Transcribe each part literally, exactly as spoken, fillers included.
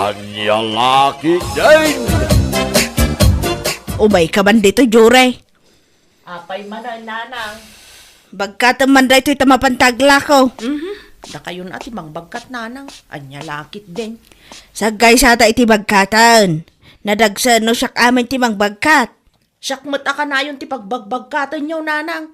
Ania la ketdin? Umayka man ditoy, Jure. Apay manen, nanang? Bagkatem man daytoy ta mapanta aglako. Mhm. Dakayon a ti mangbagkat, nanang. Ania la ketdin? Saggaysata iti bagkaten. Nadagsen no siak amin ti mangbagkat. Siak met a kanayon ti pagbagbagkatenyo, nanang.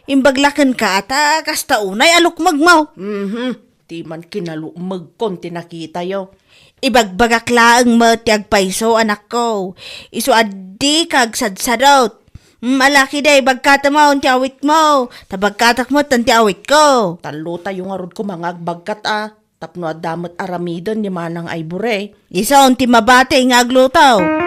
Imbag la kenka ta kasta unay a lukmegmo. Mhm. Ti man kinalukmegkon ti nakitayo. Ibagbagak laeng met ti agpayso, anakko. Isu a dika agsadsadot. Mm, ala ketdi, bagkatemon ti awitmo. Ta bagkatek met ti awitko. Tallotayo ngarud koma nga agbagkat a. Tapno adda met aramiden ni Manang Ivory. Isu ti mabati nga agluto.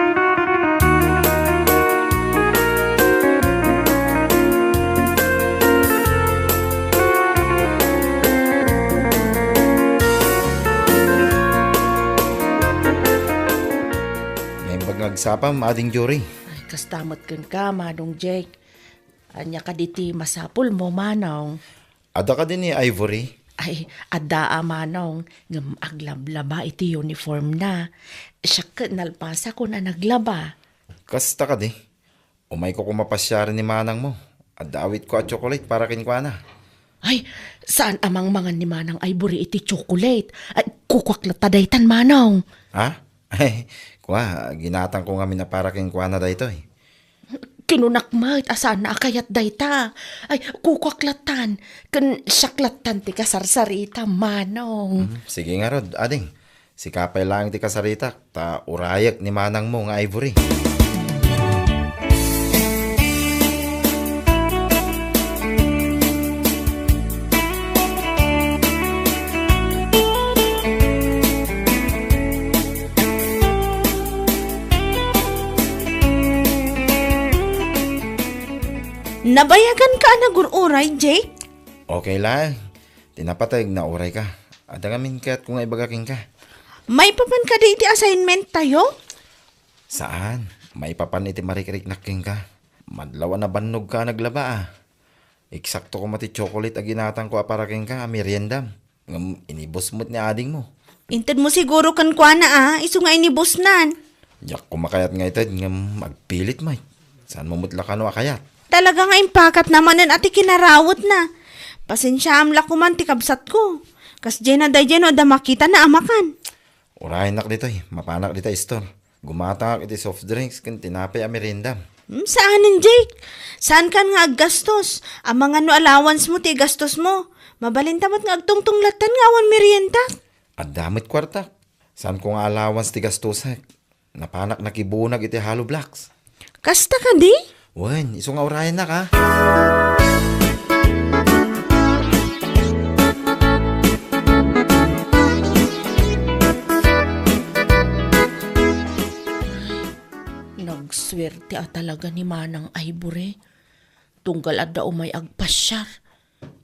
Naimbag nga agsapam, Ading Juri. Ay, kasta met kenka, Manong Jake. Ania kadi ti masapulmo, Manong? Adda kadi ni Ivory? Ay, adda a, Manong, ngem aglablaba iti uniformna. Siak ket nalpasakon a naglaba. Kasta kadi? Umayko koma pasiaren ni manangmo. Adda awitko a chocolate para kenkuana. Ay, saan a mangmangan ni Manang Ivory iti chocolate? Ay, kukuak latta daytan, Manong. Ha? Ay, kua, ginatangko ngamin a para kenkuana daytoy. Kinunak met a saan a kayat dayta. Ay, kukuak lattan. Ken siak lattan ti kasarsarita, Manong. Mm, sige ngarud, ading. Sika pay laeng ti kasaritak, ta urayek ni manangmo nga Ivory. Nabayaganka a nagur-uray, Jake? Okay laeng. Ti napateg, naurayka. Adda ngamin kayatko nga ibaga kenka. Maipapan kadi iti assignment tayo? Saan. Maipapan iti marikriknak kenka. Madlaw a nabannogka a naglaba, a. Eksakto koma ti chocolate a ginatangko a para kenka a meriendam. Ngem inibus met ni adingmo. Intedmo siguro kenkuana a, isu nga inibusnan. Diak koma kayat nga ited ngem agpilit met. Saanmo met la kano a kayat? Talaga nga impakatna manen a ti kinarawetna. Pasensiaam la koman ti kabsatko. Kasdiay na daydiay no adda makitana a makan. Urayennak ditoy, mapanak dita store. Gumatangak iti soft drinks ken tinapay a meriendam. Hmm, saanen, Jake. Saankan nga aggastos. Amangan no allowance mo ti igastos mo. Mabalinta met nga agtungtong lattan nga awan meriendak. Adda met kuartak. Saanko nga allowance ti gastusek. Napanak nakibunag iti hollow blocks. Kasta kadi? Wen, isu nga urayennak, a. Nagsuerte a talaga ni Manang Ivory. Tunggal adda umay agpasiar.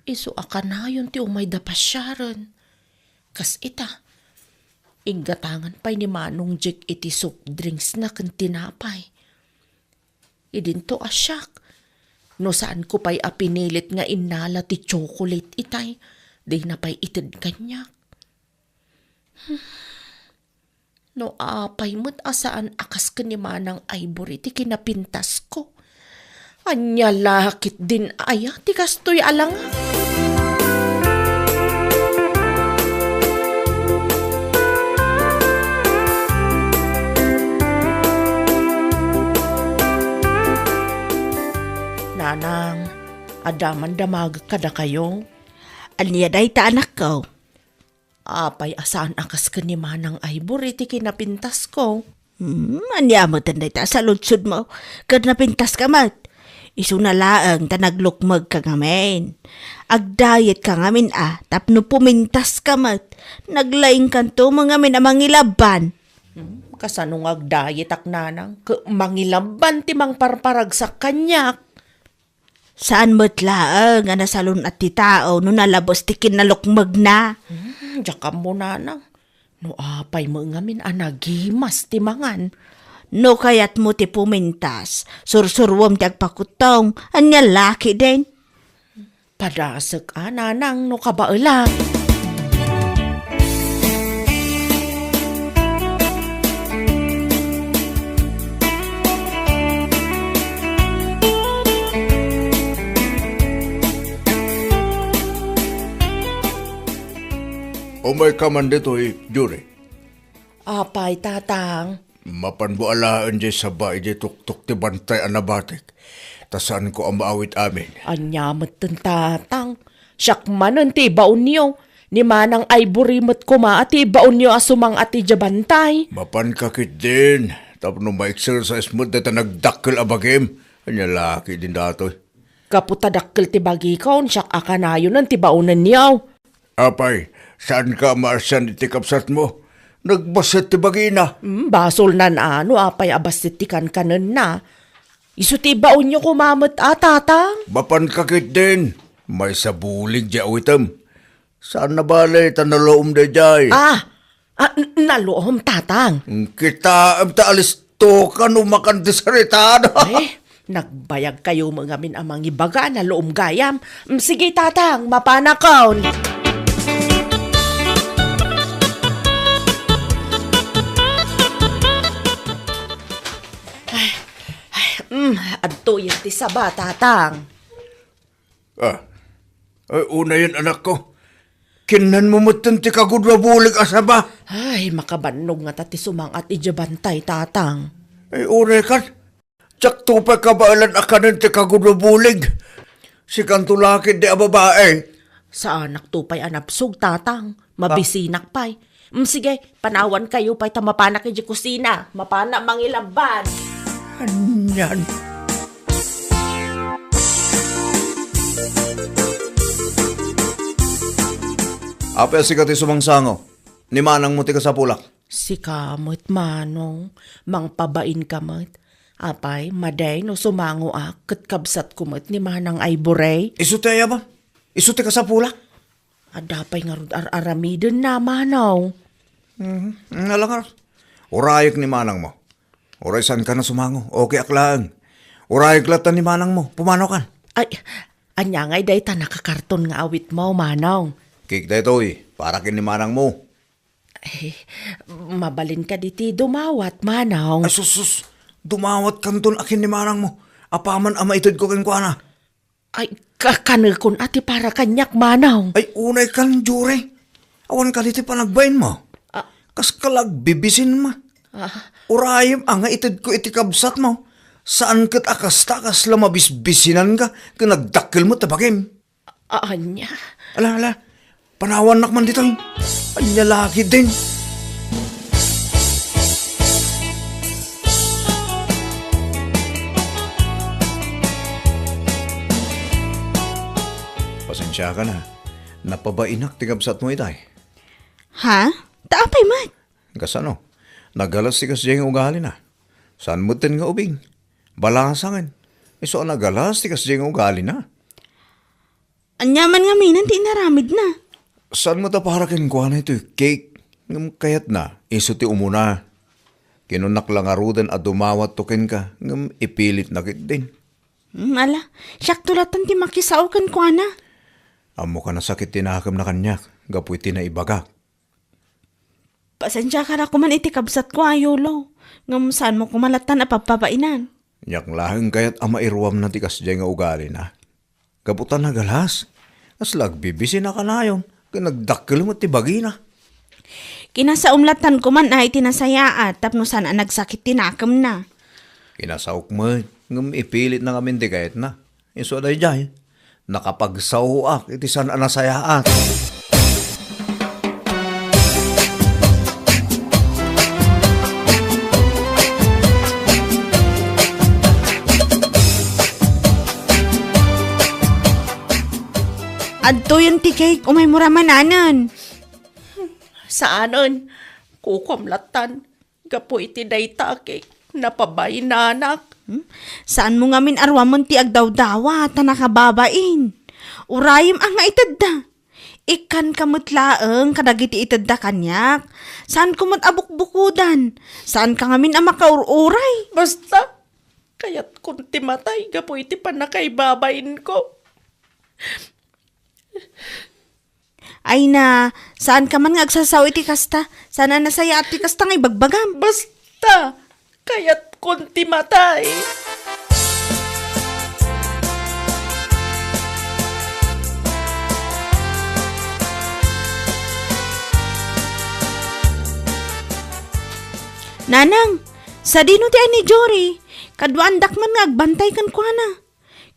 Isu a kanayon ti umayda pasiaren. Kas ita, inggatangan pay ni Manong Jake iti soft drinksna ken tinapay. Idinto a siak, no saanko pay a pinilit nga innala ti chocolate itay, dina pay ited kaniak. No apay met a saan a kas ken ni Manang Ivory ti kinapintasko. Ania la ketdin aya ti kastoy a langa? Nanang, adda man damagek kadakayo? Ania dayta, anakko? Apay a saan a kas ken ni Manang Ivory ti kinapintasko? Hmm, ania met dayta a saludsodmo? Ket napintaska met. Isuna laeng ta naglukmegka ngamin. Agdayetka ngamin a, tapno pumintaska met. Naglaingkanto mo ngamin a mangilabban. Hmm, kasano nga agdayetak, nanang? Ket mangilabban ti mangparparagsak kaniak. Saan met laeng a nasalun-at ti tao no nalabes ti kinalukmegna. Hmm, diak ammo, nanang. No apay met ngamin a nagimas ti mangan. No kayatmo ti pumintas, sursuruem ti agpakuttong, ania la ketdin? Padasek a, nanang, no kabaelak. Umayka man ditoy, Juri. Apay, Tatang? Mapanmo alaen diay saba idiay tuktok ti bantay a nabatek, ta saanko a maawit amin. Ania metten, Tatang? Siak manen ti ibaonyo. Ni Manang Ivory met koma a ti ibaonyo a sumang-at idiay bantay. Mapanka ketdin, tapno ma-exercise met dayta nagdakkel a bagim. Ania la ketdin daytoy? Gapu ta dakkel ti bagikon, siak a kanayonen ti baonenyo. Apay, saanka a maarsian iti kabsatmo? Nagbassit ti bagina. Hmm, basolnan a no apay a bassit ti kankanenna. Isu ti baonyo koma met a, Tatang. Mapanka ketdin, maysa bulig diay awitem. Saan a bale ta naluom daydiay. Ah, ah, n-, naluom, Tatang. Kitaem ta alistoka no makan ti saritada. Eh, nagbayagkayo met ngamin a mangibaga a naluom gayam. Mm, sige, Tatang, mapanakon. Ay, ay, mm, adtoyen ti saba, Tatang. Ah, ay, unayen, anakko. Kinnanmo metten ti kagudua bulig a saba. Ay, makabannog ngata ti sumang-at idiay bantay, Tatang. Ay, uray kan. Diakto pay kabaelan a kanen ti kagudua bulig. Sikanto la ketdi a babae. Saanakto pay a nabsog, Tatang. Mabisinak pay. Mm, sige, panawankayo pay ta mapanak idiay kusina. Mapanak mangilaban. Anian? Apay a sika ti sumangsango? Ni manangmo ti kasapulak. Sika met, Manong, mangpabainka met. Apay, madi no sumangoak ket kabsatko met ni Manang Ivory? Isu ti ayabam? Isu ti kasapulak? Adda pay ngarud ar-aramidenna, Manong. Mhm. Ala ngarud. Urayek ni manangmo. Uray saankan a sumango, okeyak laeng. Urayek latta ni manangmo, pumanokan. Ay, ania ngay dayta nakakarton nga awitmo, Manong? Cake daytoy, para ken ni manangmo. Eh, mabalin kadi ti dumawat, Manong? Ay, sus, sus. Dumawatkanton a ken ni manangmo. Apaman a maitedko kenkuana. Ay, ka-, kanekon a ti para kaniak, Manong. Ay, unay kan, Jure. Awan kadi ti panagbainmo. Ah. Kaska la agbibisinma. Ah. Urayem a nga itedko iti kabsatmo. Saan ket a kasta, kasla mabisbisinanka ken nagdakkel met ti bagim. A-, ania? Ala, ala. Panawannak man ditoy. Ania la ketdin? Pasensiakan a. Napabainak ti kabsatmo itay. Ha? Ta apay met? Kasano? Nagalas ti kasdiay nga ugalina. Saan metten nga ubing? Balasangen. Isu a nagalas ti kasdiay nga ugalina. Ania man ngaminen ti inaramidna? Saan met a para kenkuana itoy cake? Ngem kayatna, isu ti umuna. Kinunnak la ngaruden a dumawatto kenka, ngem ipilitna ketdin. Hmm, ala, siakto latta ti makisao kenkuana. Ammoka a sakit ti nakemna kaniak, gapu iti naibagak. Pasensiakan a koman iti kabsatko a Yolo, ngem saanmo koma lattan a pabpabainan. Diak laeng kayat a mairuamna ti kasdiay nga ugalina. Gapu ta nagalas, kasla agbibisin a kanayon, ken nagdakkel met ti bagina. Kinasaom lattan koman a iti nasayaat tapno saan a nagsakit ti nakemna. Kinasaok met, ngem ipilitna ngamin ti kayatna. Isu a daydiay, nakapagsaoak iti saan a nasayaat. Adtoyen ti cake, umaymo ra mananen. Saanen, kukuam lattan. Gapu iti dayta a cake, napabainanak. Hmm? Saanmo ngamin a ruamen ti agdawdawa ta nakababain. Urayem a nga itedda. Ikkanka met laeng kadagiti itedda kaniak. Saanko met a bukbukodan. Saanka ngamin a makaur-uray. Basta, kayatkon ti matay gapu iti pannakaibabainko. Ay na, saanka man nga agsasao iti kasta. Saan a nasayaat ti kasta nga ibagbagam. Basta, kayatkon ti matay. Nanang, sadino ti ay ni Jory? Kaduaandak man nga agbantay kenkuana.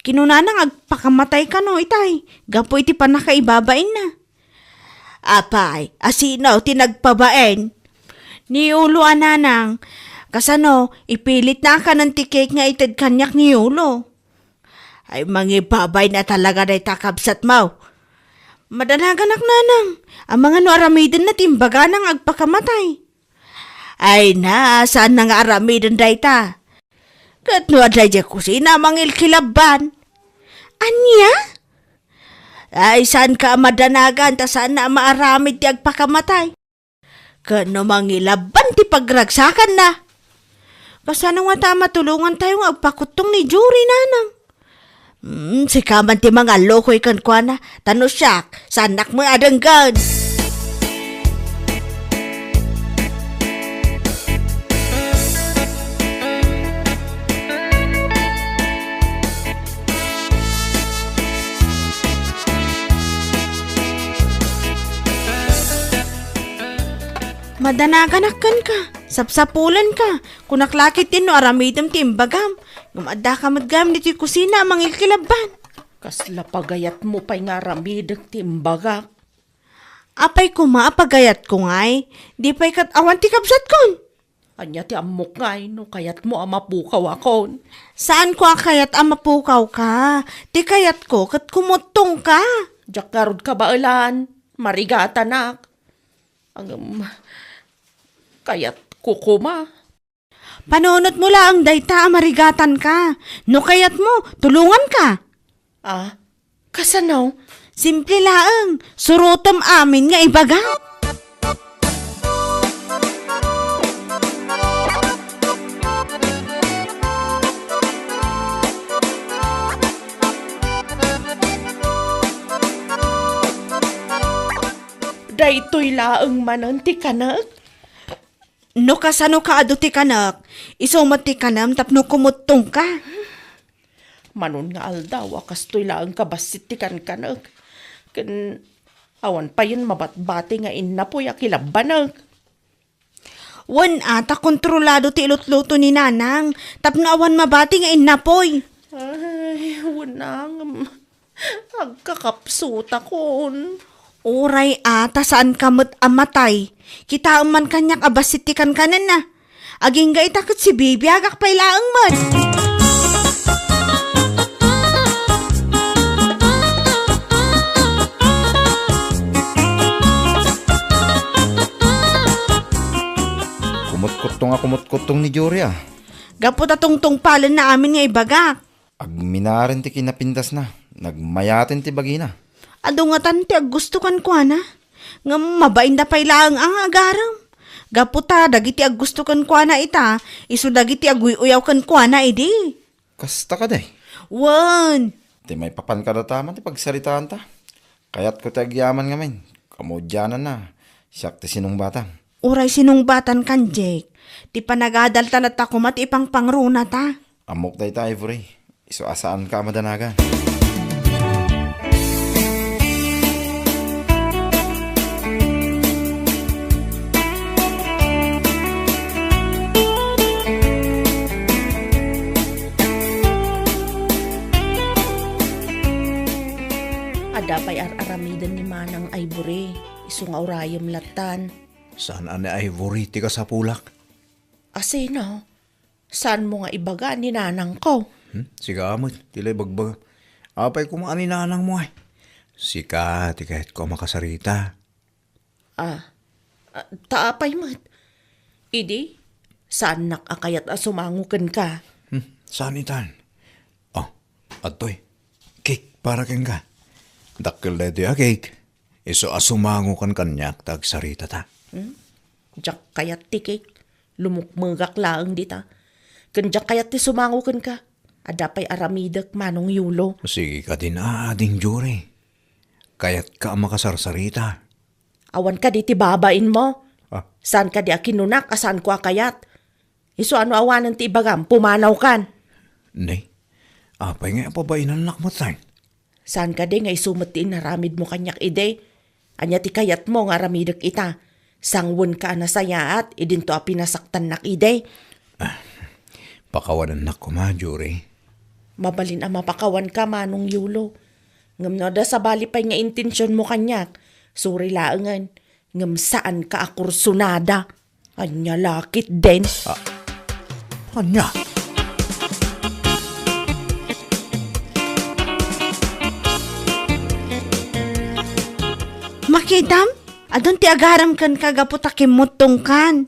Kinunana nga agpakamatay kano itay, gapu iti pannakaibabainna. Apay, asino ti nagpabain? Ni Yulo a nanang, kasano, ipilitna a kanen ti cake nga ited kaniak ni Yulo. Ay, mangibabain a talaga dayta kabsatmo. Madanaganak nanang, amangan no aramidenna ti imbagana nga agpakamatay. Ay na, saanna nga aramiden dayta? Ket no adda idiay kusina, mangilkilabban. Ania? Ay, saanka a madanagan ta saanna a maaramid ti agpakamatay. Ket no mangilabban ti pagragsakanna. Kasano ngata a matulongantayo nga agpakuttong ni Jory, nanang? Hmm, sika man ti mangallukoy kenkuana, ta no siak, saannak met a denggen. Madanaganak kenka, sapsapulenka, kunak la ketdin no aramidem ti imbagam, ngem addaka met gayam ditoy kusina a mangilkilabban. Kasla pagayatmo pay nga aramidek ti imbagak. Apay koma a pagayatko ngay, di pay ket awan ti kabsatkon. Ania ti ammok ngay no kayatmo a mapukawakon? Saanko a kayat a mapukawka. Ti kayatko ket kumuttongka. Diak ngarud kabaelan, marigatanak. Ngem, kayatko koma. Panunotmo laeng dayta a marigatanka. No kayatmo, tulonganka. Ah, kasano? Simple laeng, surotem amin nga ibaga. Daytoy laeng manen ti kanek? No kasano ka adu ti kanek, isu met ti kanem tapno kumuttongka. Manon nga aldaw a kastoy laeng kabassit ti kankanek. Ken awan payen mabatbati nga innapoy a kilabbanek. Wen a, ta kontrolado ti ilutluto ni Nanang tapno awan mabati nga innapoy. Ay, wen a, ngem agkakapsutakon. Uray a, ta saanka met a matay. Kitaem man kaniak a bassit ti kankanenna. Agingga ita ket sibibiagak pay laeng met. Kumutkuttong a kumutkuttong ni Jory a. Gapu ta tungtungpalenna amin nga ibagak. Agminaren ti kinapindasna, nagmayaten ti bagina. Adu ngatan ti aggusto kenkuana, ngem mabainda pay laeng a nga agarem. Gapu ta dagiti aggusto kenkuana ita, isu dagiti aguy-uyaw kenkuana idi. Kasta kadi? Wen. Ti maipapan kadataman ti pagsaritaanta. Kayatko ti agyaman ngamin. Kamudiananna, siak ti sinungbatam. Uray sinungbatankan, Jake. Ti panagadalta latta koma ti ipangpangrunata. Ammok dayta, Ivory. Isu a saanka a madanagan. Adda pay ar-aramiden ni Manang Ivory, isu nga urayem lattan. Saan a ni Ivory ti kasapulak? Asino? Saanmo nga ibaga ni nanangko? Hmm? Sika met ti la ibagbaga. Apay koma a ni nanangmo ay? Sika ti kayatko a makasarita. Ah, ah, ta apay met? Idi, saannak a kayat a sumango kenka. Hmm, saan itan? Oh, adtoy. Cake para kenka. Dakkel daytoy a cake. Isu a sumango kan kaniak ta agsaritata. Hmm? Diak kayat ti cake. Lumukmegak laeng dita. Ken diak kayat ti sumango kenka. Adda pay aramidek, Manong Yulo. Sige kadin, Ading Jory. Kayatka a makasarsarita. Awan kadi ti babainmo? Ah. Saan kadi a kinunak a saanko a kayat? Isu a no awanen ti ibagam, pumanawkan. Nay, apay nga apabainannak met, tay? Saan kadi nga isu met ti inaramidmo kaniak idi? Ania ti kayatmo nga aramidek ita? Sangwenka a nasayaat idinto a pinasaktannak idi. Ah, pakawanannak koma, Jory. Mabalin a mapakawanka, Manong Yulo. Ngem no adda sabali pay nga intensionmo kaniak, sorry laengen, ngem saanka a kursunada. Ania la ketdin? Ah, ania? Makitam? Adun ti agaram kenka gapu ta kimmuttongkan.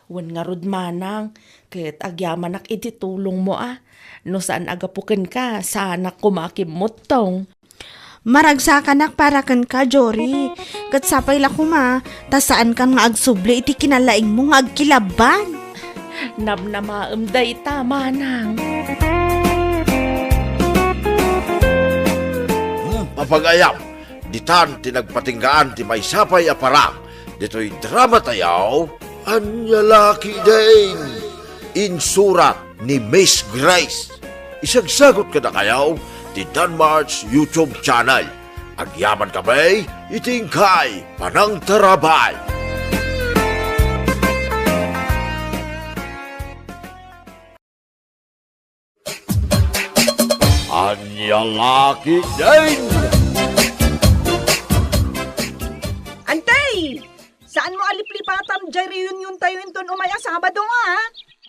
Wen ngarud, manang, ket agyamanak iti tulongmo a. No saan a gapu kenka, saanak koma a kimmuttong. Maragsakanak para kenka, Jory. Ket sapay la koma, ta saankan nga agsubli iti kinalaingmo nga agkilabban. Namnamaem dayta, manang. Hmm, mapagayam, ditan ti nagpatinggaan ti maysa pay a parang ditoy drama tayo, Ania la ketdin? Insurat ni Miss Grace. Isagsagut kadakayo ti Danmar's YouTube channel. Agyaman kami iti inkay panangtarabay. Ania la ketdin? Antay! Saanmo a liplipatan diay reunion tayo inton umay a Sabado, a?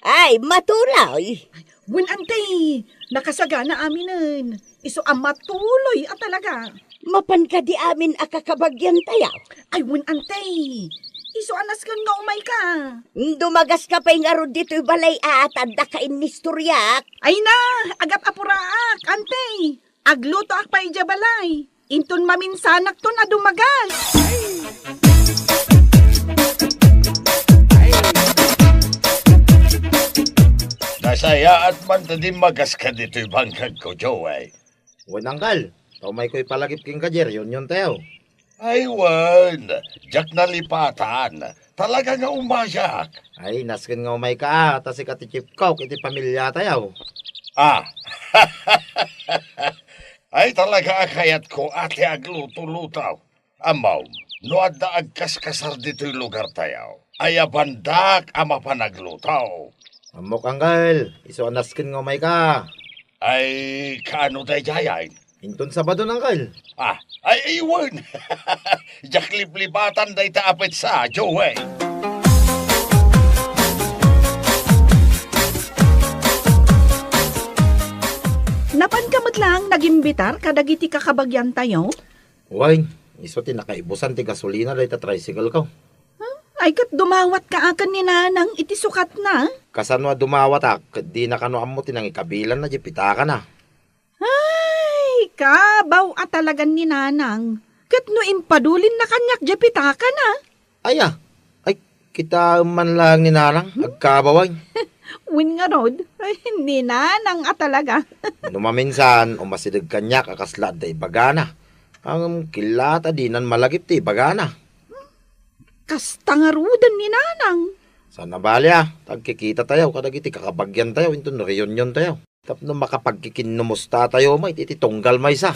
Ay, matuloy. Wen, antay, nakasagana aminen. Isu a matuloy a talaga. Mapan kadi amin a kakabagyan tayo? Ay, wen, antay. Isu a nasken nga umayka. Dumagaska pay ngarud ditoy balay a, ta addaka innistoriak. Ay na, agap-apuraak, antay. Aglutoak pay idiay balay. Inton maminsanakton a dumagas. Nasayaat man ta dimmagaska ditoy bangkagko, Joey. Wen, anggal, ta umayko ipalagip kenka diay reunion tayo. Ay, wen, diak nalipatan. Talaga nga umayak. Ay, nasken nga umayka, ta sika ti chief cook iti pamilya tayo. Ah. Ay, talaga a kayatko a ti agluto-luto. Ammom, no adda agkaskasar ditoy lugar tayo, ayabandak a mapan agluto. Ammok, anggal, isu a nasken nga umayka. Ay, kaano daydiay? Inton Sabado, anggal. Ah, ay, ay, wen. Diak liplipatan dayta a petsa, Joey. Napanka met laeng nagimbitar kadagiti kakabagyan tayo? Wen, isu ti nakaibusan ti gasolina dayta tricycle ko. Huh? Ay, ket dumawatka a ken ni Nanang iti sukatna? Kasano a dumawatak, ket dina kano ammo ti nangikabilanna diay pitakana. Ay, kabaw a talagan ni Nanang. Ket no impadulinna kaniak diay pitakana? Aya, ay, kitaem man laeng ni Nanang, hmm? Agkabaw, ay. Wen ngarud, ay, ni Nanang a talaga. No maminsan, umasideg kaniak a kasla adda ibagana. Ngem killa ta dinan malagip ti ibagana. Kasta ngaruden ni Nanang. Saan a bali a, ta agkikita tayo kadagiti kakabagyan tayo inton reunion tayo. Tapno makapagkikinnumusta tayo met iti tunggal maysa.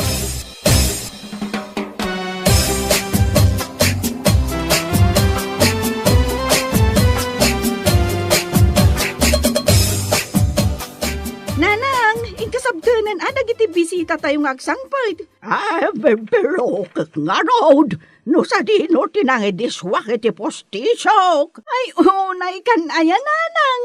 Nanang, inkasabtenen a dagiti bisita tayo nga agsangpet. Ah, be-, pero ket ngarud, no sadino ti nangidisuak iti pustisok? Ay, unaykan aya, Nanang.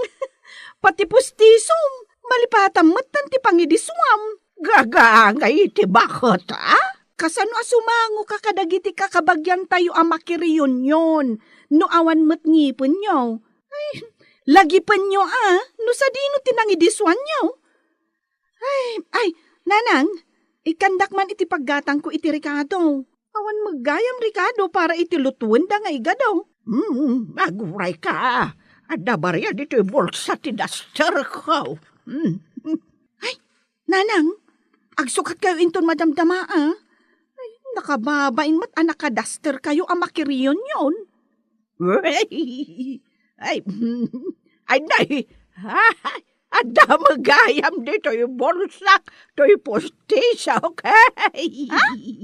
Pati pustisom, malipatam metten ti pangidisuam. Gagangay iti baket, a? Kasano a sumangoka kadagiti kakabagyan tayo a makireunion no awan met ngipenyo? Ay, lagipenyo, a, no sadino ti nangidisuanyo. Ay, ay, Nanang, ikandak man iti paggatangko iti rekado. Awan met gayam rekado para iti lutuenda nga igado. Hmm, agurayka. Adda bariya ditoy bulsa ti dasterko. Hmm. Ay, Nanang, agsukatkayo inton madamdama, a? Ay, nakababain met a nakadasterkayo a makireunion. Ay, ay, ay, nay. Adda met gayam ditoy bulsak, toy pustisok. Ha?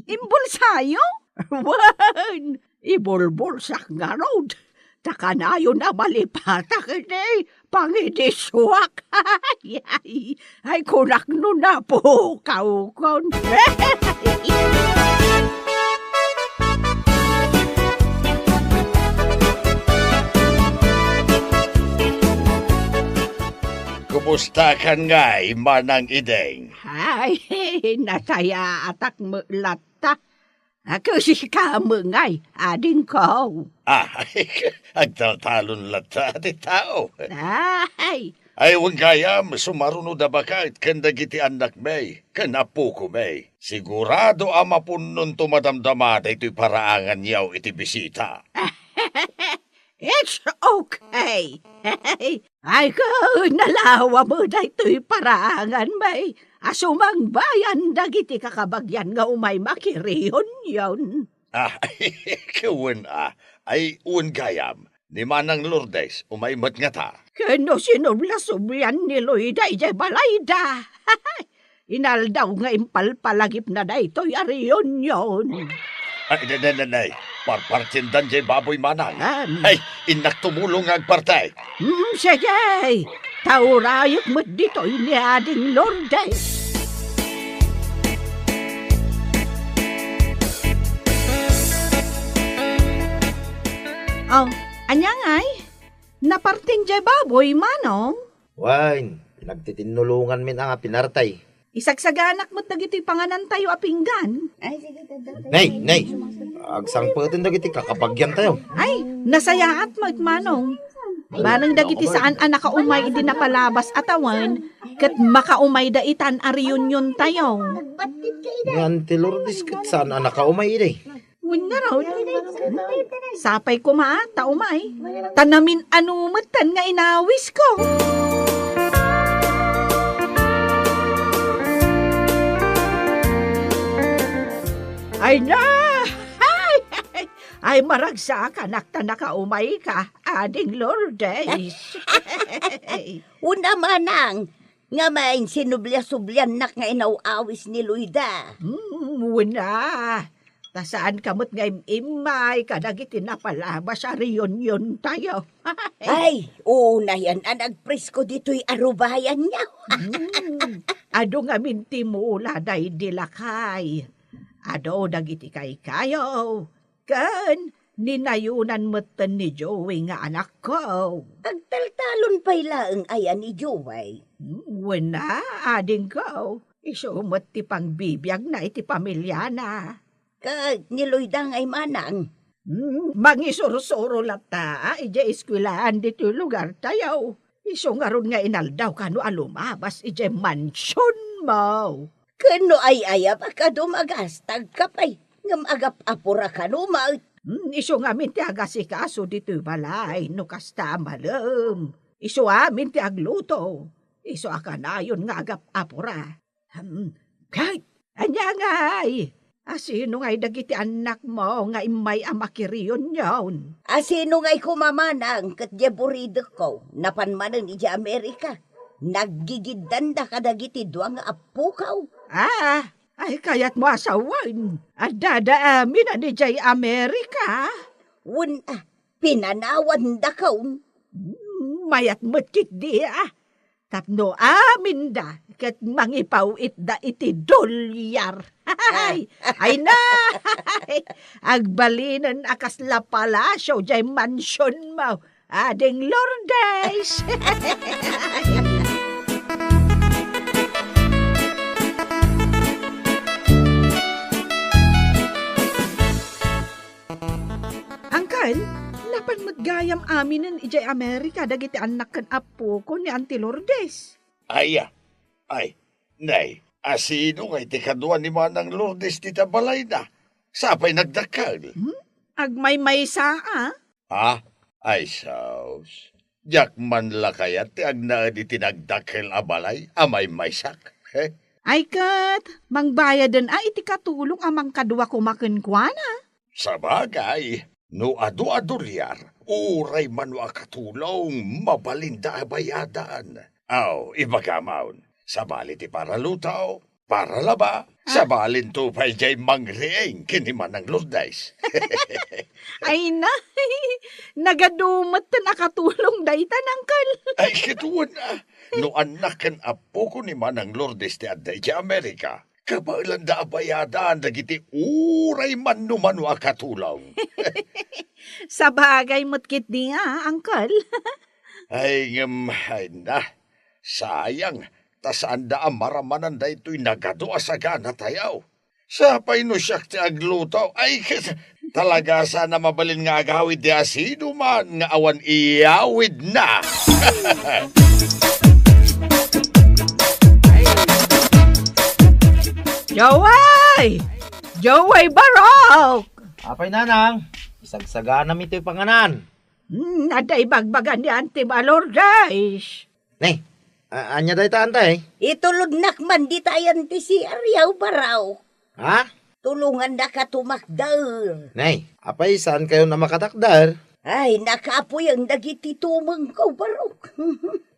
Imbulsayo? Wen, ibulbulsak ngarud. ta kanayon a malipatak iti pangidisuak. Ay, ay, ay, kunak no napukawkon. Kumustakan ngay, Manang Ideng? Ay, nasayaatak met latta. A, ket sika met ngay, adingko. Ah, agtaltalon latta ti tao. Ay. Ay, wen gayam, sumaruno da baket ken dagiti annakmi, ken appokomi. Sigurado a mapunnonto madamdama daytoy paraanganyo iti bisita. It's okay. Ay, ket nalawa met daytoy paraanganmi a sumangbayan dagiti kakabagian nga umay makiriyonyon. Ah, wen a. Ay, wen gayam. Ni Manang Lourdes, umay met ngata. Ken no sinubla-sublian ni Loida idiay balayda. Inaldaw nga impalpalagipna daytoy a reunion. Ay, ne, ne, ne, ne. Parpartiendan jay baboy, Manang. Am. Ay, innak tumulong nga agparti. Mm, sige. Taurayek met ditoy ni Ading Lourdes. Oh, ania ngay? Napartin jay baboy, Manong? Wen, nagtitinnulonganmin a nga pinarti. Isagsaganak met dagitoy panganantayo a pinggan. Ay, sige, tadtad. Nay, nay, agsangpeten dagiti kakabagiantayo. Ay, nasayaat met, Manong. Ay, manang dagiti saan a nakaumay idi napalabas a tawen, ket makaumayda itan a reuniontayo. Ni Auntie Lourdes ket saan a nakaumay idi. Wen ngarud, sapay koma ta umay. Ta namin-ano metten nga inawisko. Ay na! Ay, ay, ay, maragsakanak ta nakaumayka, Ading Lourdes. Una, Manang, ngem sinubliasubliannak nga inaw-awis ni Loida. Hmm, wen a. Ta saanka met nga im-immay kadagiti napalabas a reuniontayo. Ay, unayan a nagpresko ditoy a rubayanyo. Hmm, adu ngamin ti mula daydi lakay. Adu dagiti kaykayo. Ken ni Nayonan metten ni Joey nga anakko. Agtaltalon pay laeng aya ni Joey? Hmm, wen a, adingko. Isu met ti pangbibiagna iti pamiliana. Ket ni Loida ngay, Manang? Hmm, mangisursuro latta idiay eskuelaan ditoy lugartayo. Isu ngarud nga inaldaw kano a lumabas idiay mansionmo. Ken no ay-ayam a kadu, magastagka pay, ngem agap-apura kano met. Hmm, isu ngamin ti agasikaso ditoy balay no kasta a malem. Isu amin ti agluto. Isu a kanayon nga agap-apura. Hmm, kay, ania ngay? Asino ngay dagiti annakmo nga immay a makiriyonyon? Asino ngay koma, Manang, ket diay buridekko, napan manen idiay Amerika? Naggigiddanda kadagiti dua nga appokaw. Ah, ay kayatmo a sawen, addada amin a didiay Amerika? Wen a, pinanawandakon. Hmm, mayat met ketdi a. Tapno aminda ket mangipaw-itda iti dolyar. Ay, ay na! Agbalinen a kasla palasio diay mansionmo, Ading Lourdes! Angkan, napan met gayam aminen idiay Amerika dagiti annak ken appoko ni Auntie Lourdes? Ay, ay, nay, asino ngay ti kadua ni Manang Lourdes dita balayna? Sapay nagdakkel. Hmm? Agmaymaysa a? Ha? Ay, sus. Diak man la kayat ti agnaed iti nagdakkel a balay a maymaysak. He? Ay ket, mangbayaden a iti katulong a mangkadua koma kenkuana. Sabagay, no adu a dolyar, uray mano a katulong, mabalinda a bayadan. Aw, ibagamon, sabali ti paraluto, Para la ba, ah, sabalinto pay jay mangriing ken ni Manang Lourdes. Ay, nay, nagadu met ti nakatulong daytan, Uncle. Ay, ket wen, ah, no annak ken appoko ni Manang Lourdes ti adda idiay Amerika, kabaelanda a bayadan dagiti uray mano-mano a katulong. Sabagay met ketdi, ah, Uncle. Ay, ngem, ay na, sayang, ta saanda a maramanan daytoy nagadu a saganatayo. Sapay no siak ti agluto, ay, talaga saan a mabalin nga agawid ti asinoman nga awan iyawidna. Jaway! Jaway Barok! Apay, Nanang, isagsaganami toy panganan. Hmm, adda ibagbaga ni Auntie Lourdes. Ne, a-, ania dayta, Antay? Itulodnak man dita ayan ti C R yaw, Barok. Ha? Tulongannaka tumakder. Ne, apay saankayon a makatakder? Ay, nakapuyen dagiti tumengko, Barok.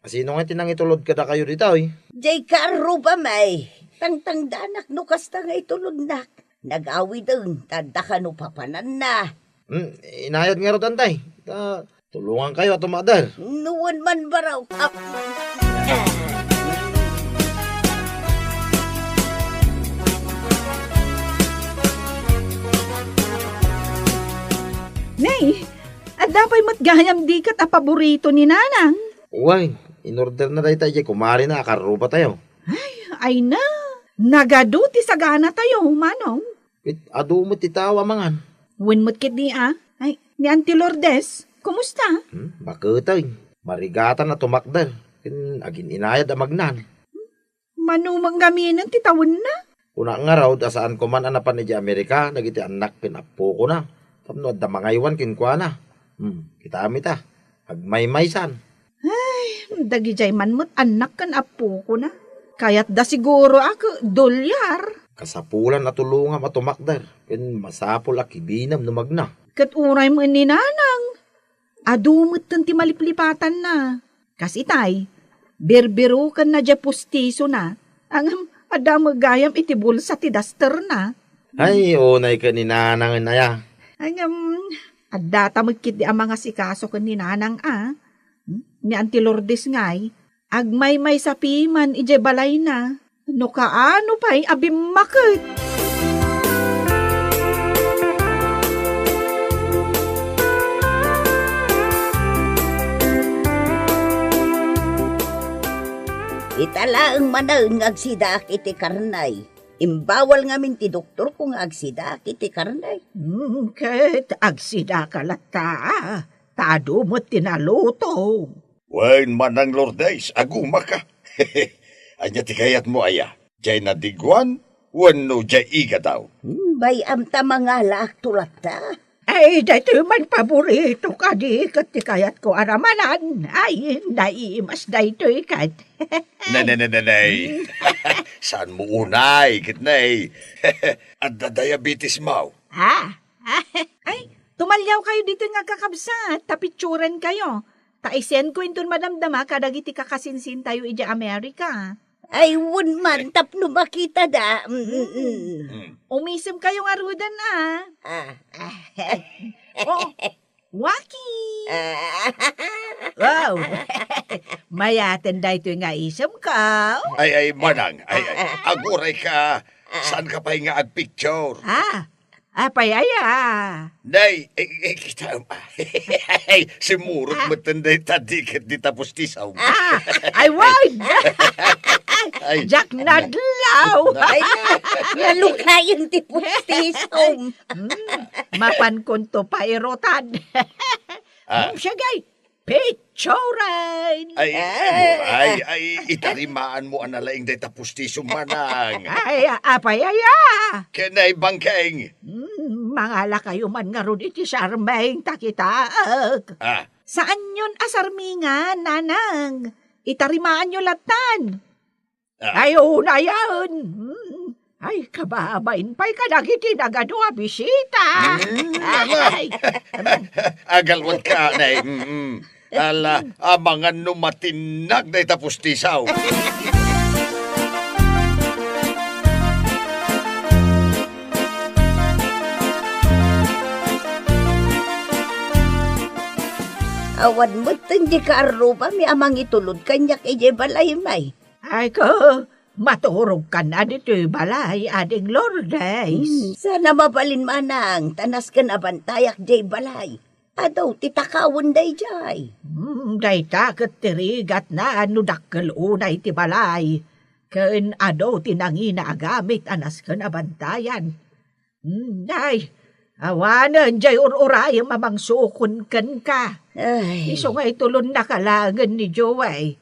Asino nga ti nangitulod kadakayo ditoy? Jay kaarrubami. Tangtangdanak no kasta nga itulodnak. Nagawiden, ta adda kano papananna. Hmm, inayat ngarud, Antay. Ta, tulongankayo a tumakder. No wen man, Barok. Ap-, Nay, adda pay met gayam diket a paborito ni Nanang. Wen, inorderna dayta idiay kumarina a karrubatayo. Ay, ay na. Nagadu ti saganatayo, Manong. Ket adu met ti tao a mangan. Wen met ketdi a. Ay, ni Auntie Lourdes, kumusta? Hmm, baketeng. Marigatan a tumakder. Ken agin-inayad a magnan. Mano met ngamin ti tawenna? Kuna ngarud a saanko man a napan idiay Amerika dagiti annak ken appokona tapno adda mangaywan kenkuana. Hmm, kitami ta. Agmaymaysan. Ay, dagidiay man met annak ken appokona. Kayatda siguro a ke-, dolyar. Kasapulan a tulongam a tumakder, ken masapul a kibinem no magna. Ket uray met ni Nanang, adu metten ti maliplipatanna. Kas itay, birbirukenna diay pustisona, ngem adda met gayam iti bulsa ti dasterna. Ay, unay ken ni Nanang, aya. Ngem, adda ta met ketdi a mangasikaso ken ni Nanang a. Hmm? Ni Auntie Lourdes ngay, agmaymaysa piman idiay balayna. No kaano pay a bimmaket. Ita laeng manen nga agsidaak iti karnay. Imbawal ngamin ti doktorko nga agsidaak iti karnay. Hmm, ket agsidaka latta, ta adu met ti naluto. Wen, Manang Lourdes, agumaka. Ania ti kayatmo aya? Diay nadiguan wenno diay igadaw? Hmm, bay-am ta mangalaakto latta. Ay, daytoy man paborito kadi ket ti kayatko a ramanan. Ay, naimas daytoy ket. Ne, ne, ne, ne, ne. Saanmo unay ket ne? Adda diabetesmo. Ah, ay, tumaliawkayo ditoy nga agkakabsat, ta pitsurenkayo. Ta isendko inton madamdama kadagiti kakasinsintayo idiay Amerika. Ay, wen man, tapno makitada. Mm, mm, mm. Mm. Umisemkayo ngaruden a. Ah. Oh, Waki! Ah. Wow! Mayaten daytoy nga isemko. Ay, ay, Manang, ay, ay, agurayka, saanka pay nga agpicture? Ah, apay aya? Nay, eh, eh, kita, ay, simurot metten dayta diket dita pustisom. Ah, ay, wen! Ay. Diak nadlaw! Ay, nalukayen ti pustisom. Hmm, mapankonto pairutan. Ah. Hmm, sige, pitsuren! Ay, Ah. ay, ay, itarimaanmo a nalaing dayta pustisom, Manang. Ay, apay aya? Ken ay bangkeng. Hmm, mangalakayo man ngarud iti sarming ta kitaek. Ah. Saanyon a sarmingan, Nanang? Itarimaanyo lattan. Ah. Ay, unayen. Hmm. Ay, kababain pay kadagiti nagadu a bisita. Mm, ala. Ay. Agalwat ka, nay. Mm-mm. Ala, amangan no matinnag dayta pustisom. Awan metten di kaarrubami a mangitulod kaniak idiay balay, may. Ay ko, maturogkan a ditoy balay, Ading Lourdes. Hmm, sana mabalin manang, ta nasken a bantayak diay balay. Adu ti takawen daydiay. Hmm, dayta ket ti rigatna no dakkel unay ti balay. Ken adu ti nangina a gamit a nasken a bantayan. Hmm, ay, awanen jay ur-urayem a mangsukon kenka. Ay. Isu nga itulonnaka laengen ni Joey.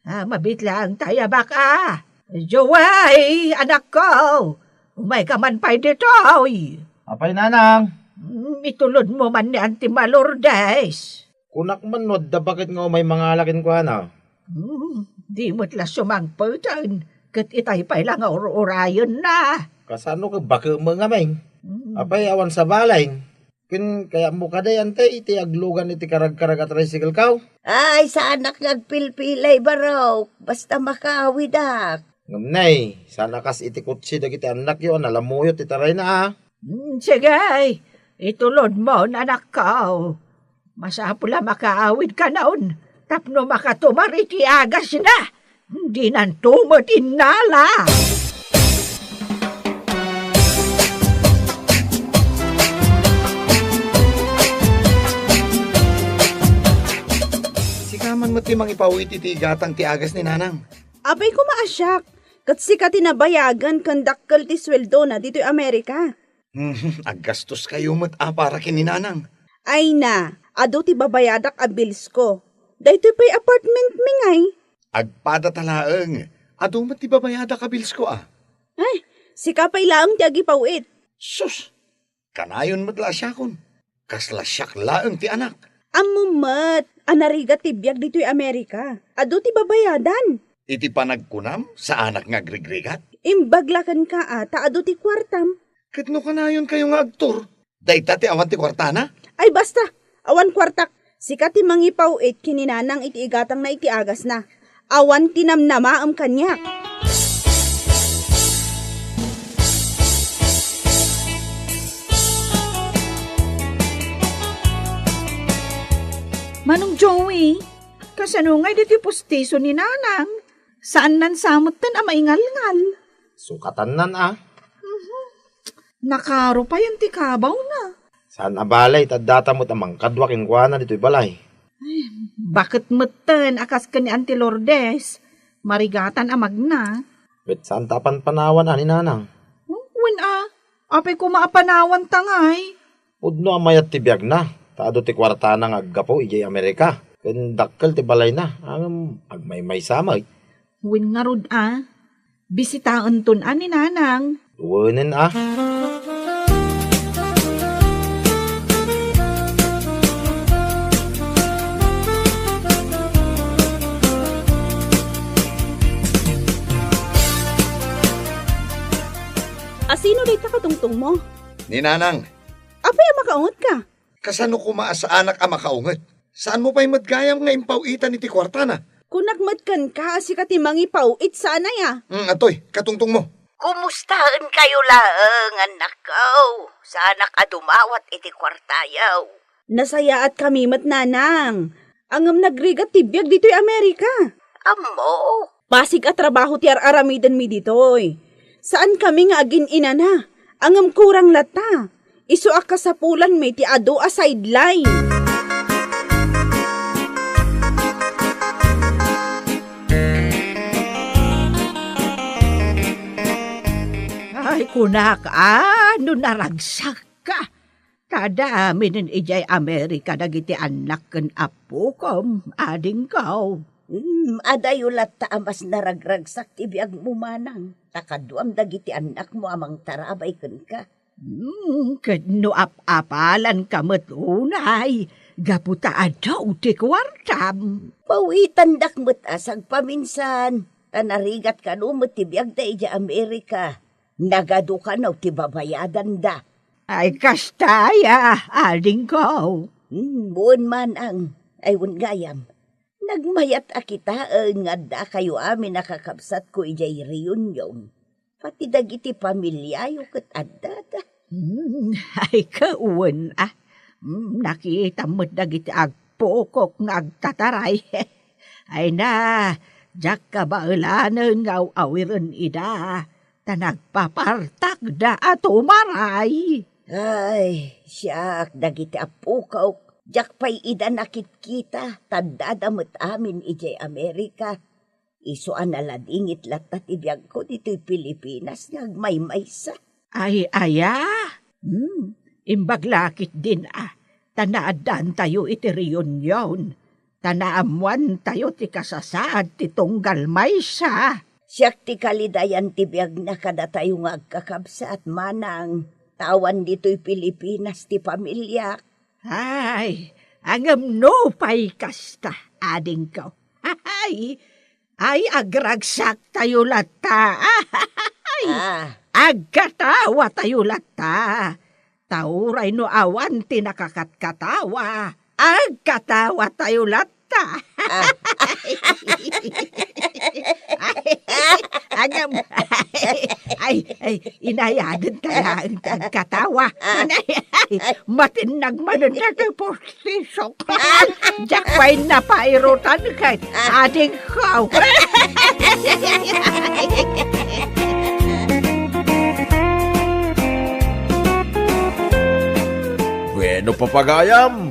Ah, mabit laeng ta ayabak a. Joey, anakko, umayka man pay ditoy. Apay, nanang? Hmm, itulodmo man ni Auntie Lourdes. Kunak man no adda baket nga umay mangala kenkuana. Hmm, di met la sumangpeten, ket itay pay la nga ur-urayenna. Kasano ket bakem nga, may? Hmm. Apay, awan sabalen? Ken kayatmo kadi, Ante, iti aglugan iti karagkarag a tricycle-kaw? Ay, saanak nga agpilpilay, barok. Basta makaawidak. Ngem, nay, saan a kas iti kotse dagiti annakyo a nalamuyo ti tarayna, a? Hmm, sige, itulodmon, anakko. Masapul a makaawidkanon tapno makatumar iti agasna. Dinanto met innala. Sika man met ti mangipaw-it iti igatang ti agas ni Nanang. Apay koma a siak, ket sika ti nabayagan ken dakkel ti sueldona ditoy Amerika. Aggastoskayo met a para ken ni Nanang. Ay na, adu ti babayadak a bills ko. Daytoy pay apartment mi ngay. Agpadata laeng, adu met ti babayadak a bills ko a. Ay, sika pay laeng ti agipaw-it. Sus, kanayon met la a siakon. Kasla siak laeng ti anak. Ammom met a narigat ti biag ditoy Amerika. Adu ti babayadan. Iti panagkunam, saanak nga agrigrigat? Imbag la kenka a ta adu ti kuartam. Ket no kanayonkayo nga agtur, dayta ti awan ti kuartana? Ay basta, awan kuartak. Sika ti mangipaw-it ken ni Nanang iti igatangna iti agasna. Awan ti namnamaem kaniak. Manong Joey, kasano ngay ditoy pustiso ni Nanang? Saannan sa metten a maingalngal. Sukatannan a. Mhm. Nakaro payen ti kabawna. Saan a bale, ta addata met a mangkadua kenkuana ditoy balay. Ay, baket metten a kas ken ni Auntie Lourdes, marigatan a magna. Ket saan ta a panpanawan a ni Nanang? Hmm, wen a, apay koma a panawanta ngay? Pudno a mayat ti biagna, ta adu ti kuartana nga aggapu idiay Amerika, ken dakkel ti balayna, ngem agmaymaysa met. Wen ngarud a, bisitaenton a ni Nanang. Wenen a. Asino dayta katungtongmo? Ni Nanang. Apay a makaungetka? Kasano koma a saanak a makaunget? Saanmo pay met gayam nga impaw-itan iti kuartana? Kunak met kenka a sika ti mangipaw-it saan aya? Mm, atoy, katungtongmo. Kumustaenkayo laeng, annakko? Saanak a dumawat iti kuartayo. Nasayaatkami met, Nanang. Ngem nagrigat ti biag ditoy Amerika. Ammo. Basig a trabaho ti ar-aramidenmi ditoy. Saankami nga agin-inana, ngem kurang latta. Isu a kasapulanmi ti adu a sideline. Ay, kunak, a, no naragsakka. Kadaminen idiay Amerika dagiti annak ken appokom, adingko. Hmm, adayo latta a mas naragragsak ti biagmo, manang, ta kaduam dagiti annakmo a mangtarabay kenka. Hmm, ket no ap-apalanka met unay, gapu ta adu ti kuartam. Pawitandak met a sagpaminsan, ta narigat kano met ti biagda idiay Amerika. Nagadu kano ti babayadanda. Ay, kasta aya, adingko. Hmm, wen manang, ay wen gayam. Nagmayat a kitaen nga addakayo amin a kakabsatko idiay reunion. Pati dagiti pamiliayo ket addada. Hmm, ay, kawen a. Hmm, nakitam met dagiti ag- pukok nga agtataray. Ay na, diak kabaelanen nga aw-awiren ida, ta nagpapartakda a tumaray. Ay, siak, dagiti appokok, diak pay ida nakitkita, ta addada met amin idiay Amerika. Isu a naladingit latta ti biagko ditoy Pilipinas nga agmaymaysa. Ay, aya? Hmm, imbag la ketdin a, ta naaddaantayo iti reunion, ta naammoantayo ti kasasaad ti tunggal maysa. Siak ti kalidayan ti biagna kadatayo nga agkakabsat, manang, ta awan ditoy Pilipinas ti pamiliak. Ay, ngem nupay kasta, adingko. Ay, ay, agragsaktayo latta. Ay, ah, agkatawatayo latta. Ta uray no awan ti nakakatkatawa, agkatawatayo latta. Ah. Ay, agam-, ay, ay, inayadenta laeng ti agkatawa. Ay, matinnag manen dagiti postisok. Diak pay napairutan ket adingko. Bueno, papagayam,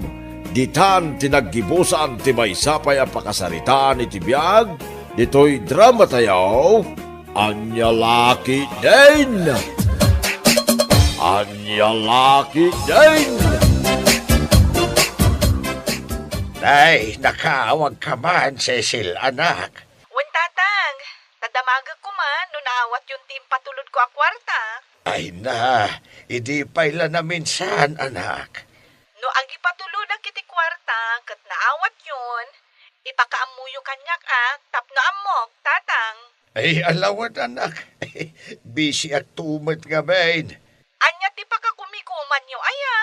ditan ti naggibusan ti maysa pay a pakasaritaan iti biag ditoy dramatayo, Ania La Ketdin! Ania La Ketdin! Ay, nakaawagka man, Cecil, anak. Wen, Tatang, ta damagekko man no naawatyon ti impatulodko a kuarta. Ay na, idi pay la naminsan, anak. No agipatulodak iti kuarta ket naawatyon, ipakaammoyo kaniak a tapno ammok, Tatang. Ay, alawad, anak. Bisiak to met ngamin. Ania ti pakakumikumanyo aya?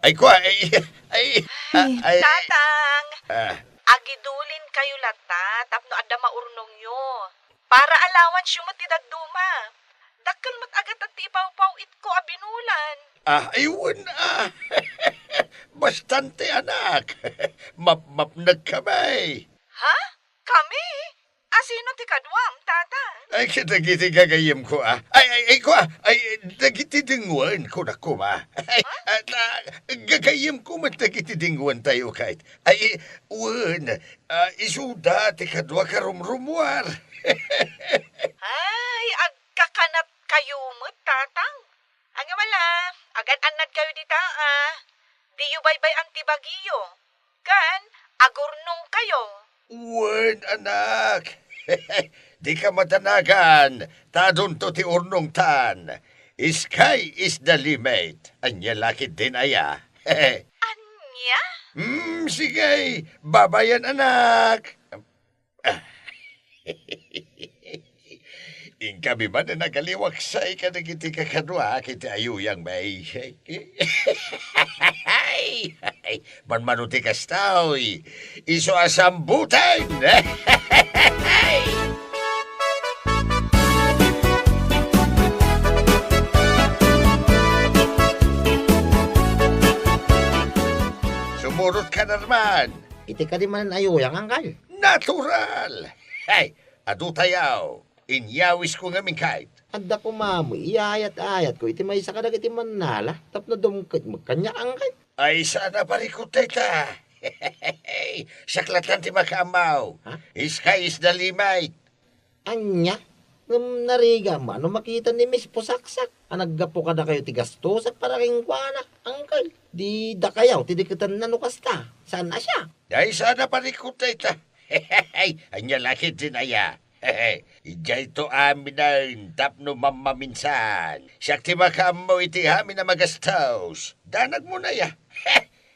Ay, kua, ay, ay, ay, ay. Tatang, ah, agidulinkayo latta tapno adda maurnongyo. Para allowance-yo met ti dadduma. Dakkel met a gatad ti ipawpaw-itko a binulan. Ah, ay, wen, ah. Bastante, anak. Mapmapnekka, bay. Ha? Kami? Asino ti kaduam, Tatang? Ay, kadagiti gagayyemko, ah. Ay, ay, ay, kua, ay, dagiti denguen, kunakuma. Ay, ah, ta-, gagayyemko met dagiti denguentayo, kayat. Ay, wen, ah, isuda ti kadua karumrumuar. Ay, agkakanatkayo met, Tatang. Ngem ala, agan-annadkayo dita, a. Diyo baybay-an ti bagiyo. Ken agurnongkayo. Wen, anak. Dika madanagan, ta adunto ti urnongtan. Sky is the limit. Ania la ketdin aya? Ania? Hmm, sige. Babayan, anak. Inkami man a nagaliwaksay kadagiti kakaduak iti ayuyang, bay. Manmano ti kastoy, isu a sambutan. Sumurot ka, Norman. Iti kadi manen ayuyang, angkal? Natural! Hey, adu tayaw. Inyawisko ngamin, kayat. Adda koma met iyayat-ayatko iti maysa kadagiti mannala tapno dumket met kaniak, angkal. Ay, saan a parikut dayta? Siak latta ti makaammo. Ha? Sky is the limit. Ania? Ngem narigat met no makita ni Miss Pusaksak a naggapu kadakayo ti gastusak para kenkuana, angkal. Di dakayo ti diketenna no kasta. Saan a siak? Ay, saan a parikut dayta? Ania la ketdin aya? Idiayto aminen tapno mammaminsan. Siak ti makaammo iti amin a magastos. Danagmon aya.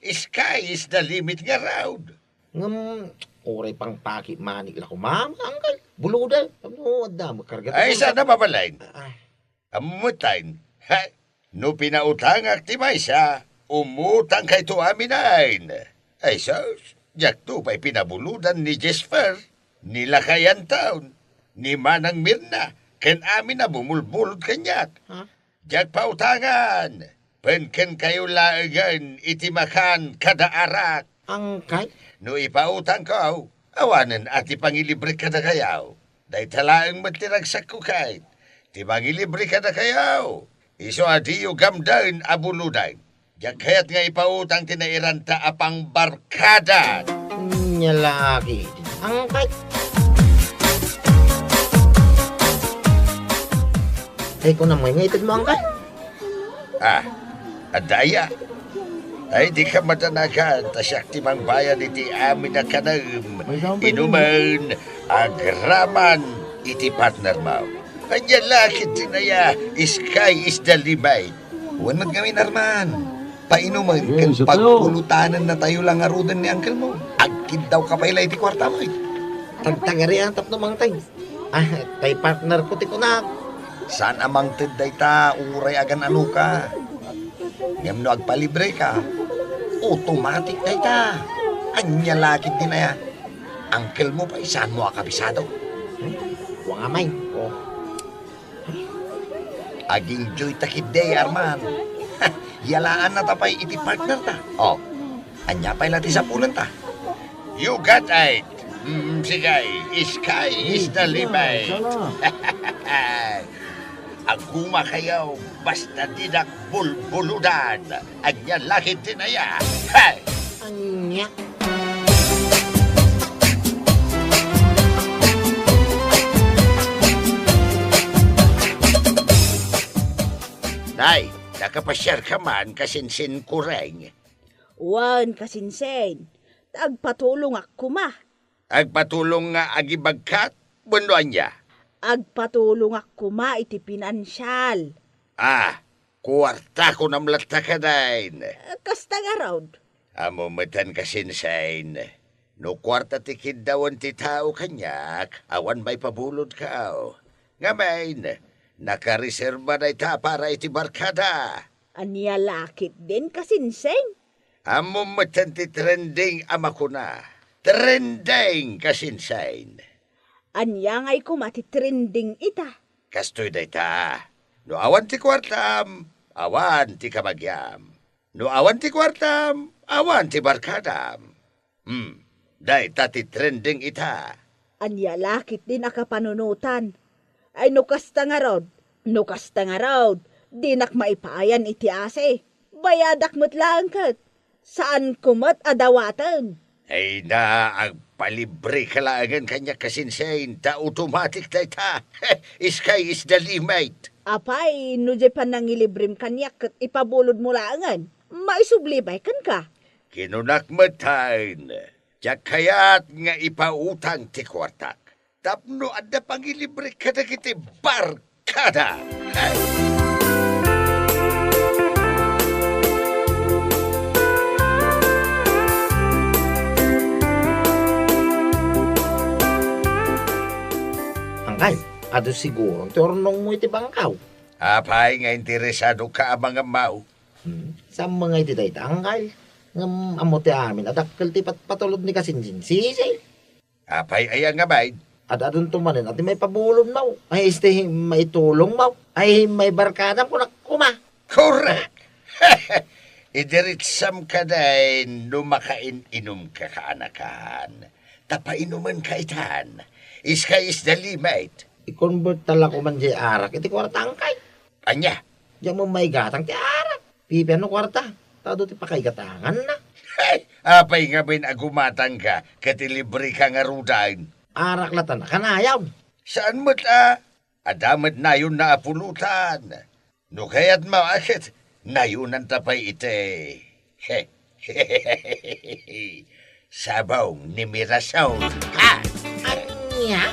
Sky is the limit ngarud. Ngem, uray pangpakit manik la koma, angkal. Buluda, tapno adda met karga ti bulsa. Ay, saan a babain? Ah, ah. Ammo met, ha? No pinautangak ti maysa, umutangkayto aminen. Ay, sus, diakto pay pinabuludan ni Jesper, ni Lakay Anton, ni Manang Mirna, ken amin a bumulbulod kaniak. Ha? Diak pautangan, pen kenkayo laengen iti makan kada arak. Angkal, No ipautangko, awanen a ti pangilibrek kadakayo. Dayta laeng met ti ragsakko ket ti mangilibre kadakayo. Isu a diyo gamden a buloden. Diak kayat nga ipautang ti nairanta a pangbarkada. Nya la ketdi, angkay. Ay, kunam nga itedmo, angkay. Ah, adda aya? Ay, dika madanagan, ta siak ti mangbayad iti amin a kanem, inumen, agraman iti partnermo. Ania la ketdin aya, sky is the limit. Wen met ngamin, Arman. Painumen ken pagpulutanennatayo la ngaruden ni angkelmo. Agkiddawka pay la iti kuartam, ay. Tagtagarian tapno mangted. Ah, tay partnerko ti kunak. Saan a mangted dayta uray agan-anoka. Ngem no agpalibreka, automatic dayta. Ania la ketdin aya? Angkelmo pay, saanmo a kabisado? Hmm? Kua nga may. Oh. Ag-enjoyta ketdi, Arman. Yalaannata pay iti partnerta. Oh, ania pay la ti sapulenta? You got it. Mm, sige, sky is the limit. Agumakayo, basta didak bulbuludan. Ania la ketdin aya? Hey! Ania? Nay, nakapasiarka man, kasinsin kureng? Wen, kasinsin. Ta agpatulongak koma. Agpatulong nga agibagkat? Wenno ania? Agpatulongak koma iti pinansial. Ah, kuarta kunam latta kadin. Kasta ngarud. Ammom metten, kasinsin. No kuarta ti kiddawen ti tao kaniak, awan maipabulodko. Ngamin, nakareserba dayta para iti barkada. Ania la ketdin, kasinsin? Ammom metten ti trending a makuna. Trending, kasinsin. Ania ngay koma ti trending ita? Kastoy dayta. No awan ti kuartam, awan ti kabagiam. No awan ti kuartam, awan ti barkadam. Hmm, dayta ti trending ita. Ania la ketdin a kapanunotan? Ay, no kasta ngarud, no kasta ngarud, dinak maipayan iti asi. Bayadak met laeng ket. Saanko met a dawaten. Ay na, agpalibreka laengen kaniak, kasinsin, ta automatic dayta. Sky is the limit. Apay, no diay panangilibrem kaniak ket ipabulodmo laengen, maisubli pay kenka. Kinunak met taen, diak kayat nga ipautang ti kuartak tapno adda pangilibrek kadagiti barkada. Angkay, adu siguro ti urnongmo iti bangkaw. Apay nga interesadoka a mangammaw? Hmm, saan nga iti dayta, angkay? Ngem ammo ti amin a dakkel ti patpatulod ni kasinsin Sisi. Apay aya nga bain? Ad-adunto manen a ti maipabulodmo, ay, isu ti maitulongmo, ay, maibarkadam, kunak koma. Correct! Idiritsam kadin no makain-inumka kaanakan. Ta painumenka itan. Sky is the limit. I-convert ta la koman diay arak iti kuarta, angkay. Ania? Diak met maigatang ti arak. Pipiano kuarta? Ta adu ti pakaigatanganna. Hey! Apay ngamin a gumatangka ket ilibreka ngaruden? Arak latta a kanayon. Saan met a? Adda met nayonna a pulutan. No kayatmo a ket nayonanta pay iti sabong ni Mirasol. Ha? Ania?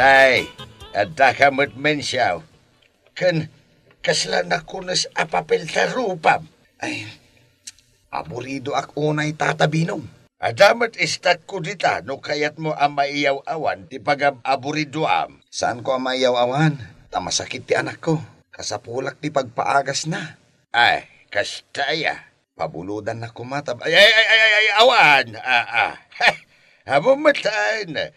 Nay, addaka met mensiaw. Ken kasla nakunes a papel ta rupam. Ay, aburidoak unay, Tata Binong. Adda met istakko dita no kayatmo a maiyaw-awan ti pagab-aburidoam. Saanko a maiyaw-awan, ta masakit ti anakko. Kasapulak ti pagpaagasna. Ay, kasta aya. Pabulodannak koma ta, ay, ay, ay, ay, ay, awan. Ah, ah. Heh, ammom met taen.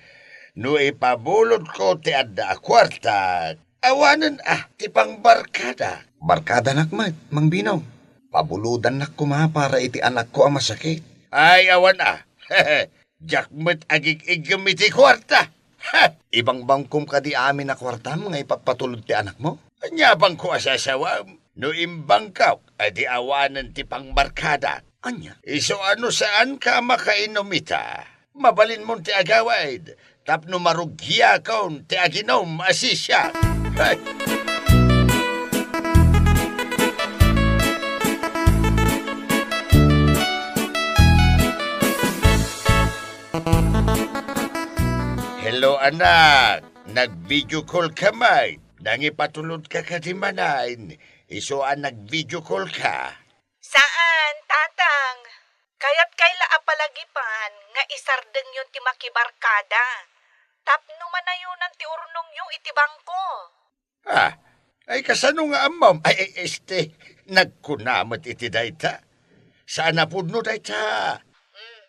No ipabulodko ti adda a kuarta, awanen a ti pangbarkada. Barkadanak met, Mang Binong. Pabulodannak koma para iti anakko a masakit. Ay, awan a. Diak met agig-iggem iti kuarta. Ha! Ibangbangkom kadi amin a kuartam nga ipapatulod ti anakmo? Ania bangko a sasawam? No imbangkak, adi awanen ti pangbarkadak. Ania? Isu a no saanka a makainom ita, mabalinmon ti agawid tapno marugiakon ti aginom a sisiak. Hay! Hello, anak. Nag-video call ka met. Nangipatulodka kadi manen? Isu a nag-video call ka. Saan, Tatang. Kayat kay la a palagipan nga isardengyon ti makibarkada. Tapno manayonan ti urnongyo iti bangko. Ah, ay kasano nga ammom? Ay, ay, este, nagkuna met iti dayta. Saan a pudno dayta? Mm.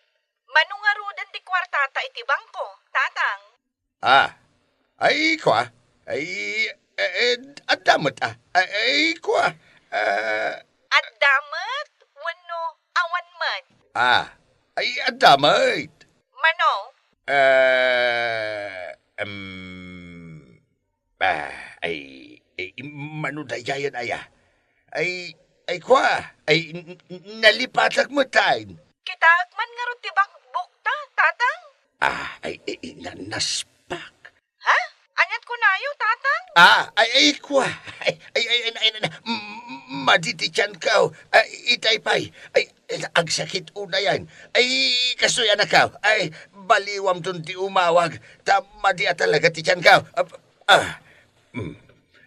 Mano ngaruden ti kuartata iti bangko, Tatang? Ah, ay, kua. Ay, eh, eh, adda met, ah. Ay, ay, kua. Ah, adda met wenno awan met? Ah, ay, adda met. Mano? Eh, em, ah, ay, ay, mano daydiayen aya? Ay, ay, kua. Ay, n-, n-, nalipatak met, ay. Kitaek man ngarud ti bakbukta, Tatang. Ah, ay, ay, ay, na-, naspak. Ha? Aniat kunayo, Tatang? Ah, ay, ay, kua. Ay, ay, ay, ay, ay, ay, m-, m-, madi ti tianko. Ay, itay pay. Ay, agsakit unayen. Ay, kastoy, anakko. Ay, baliwamton ti umawag. Ta madi a talaga ti tianko. Ah, ah. Hmm.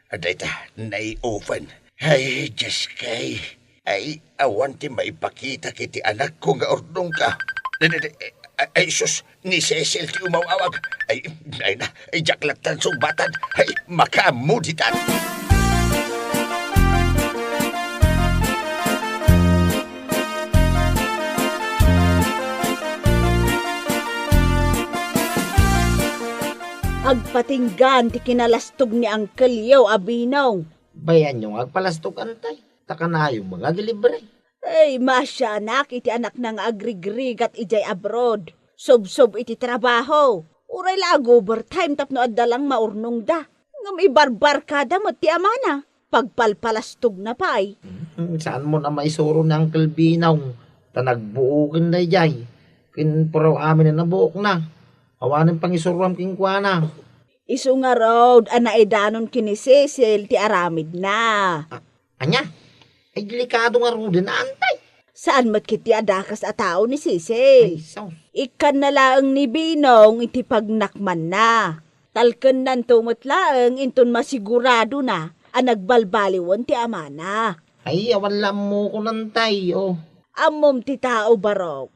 Adda ita, nai-open. Ay, Diyos kay. Ay, awan ti maipakitak iti anakko nga urnongka. Ay, ay, ay, ay, sus, ni Cecil ti umaw-awag. Ay, ay na, ay, diak lattan sungbatan. Ay, makaammo ditan. Agpatinggan ti kinalastog ni Uncle Leo a Binong. Bayanyo nga agpalastog, Antay. Ta kanayon nga agilibre. Ay, maasianak iti anakna nga agrigrigat idiay abroad. Subsob iti trabaho. Uray la ag-overtime tapno adda lang maurnongda. Ngem ibarbarkada met ti amana. Pagpalpalastogna pay. Hmm, saanmon a maisuro ni Uncle Binong. Ta nagbuoken daydiay. Ken puraw amin a nabuokna. Awanen pangisuroam kenkuana. Isu ngarud a naidanon ken ni Cecil ti aramidna. A-, ania? Ay, delikado ngaruden, Antay. Saan met ketdi a dakes a tao ni Cecil. Ay, sus. Ikkanna laeng ni Binong iti pagnakmanna. Talkennanto met laeng inton masiguradona a nagbalbaliwen ti amana. Ay, awan la ammokon, Antay, o. Ammom ti tao, Barok.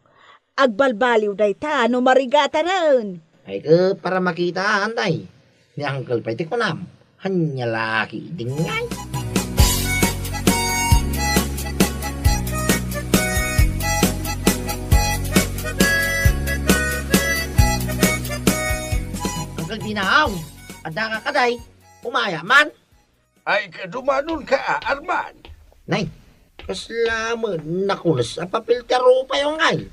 Agbalbaliw dayta no marigatanen. Ay, ket para makita, Antay. Ni Uncle pay ti kunam. Ania la ketdin ngay? Uncle Binong, adda ka kadi? Umaya man? Ay, kadumanonka, a, Arman? Nay, kasla met nakules a papel ti arupayo, Uncle.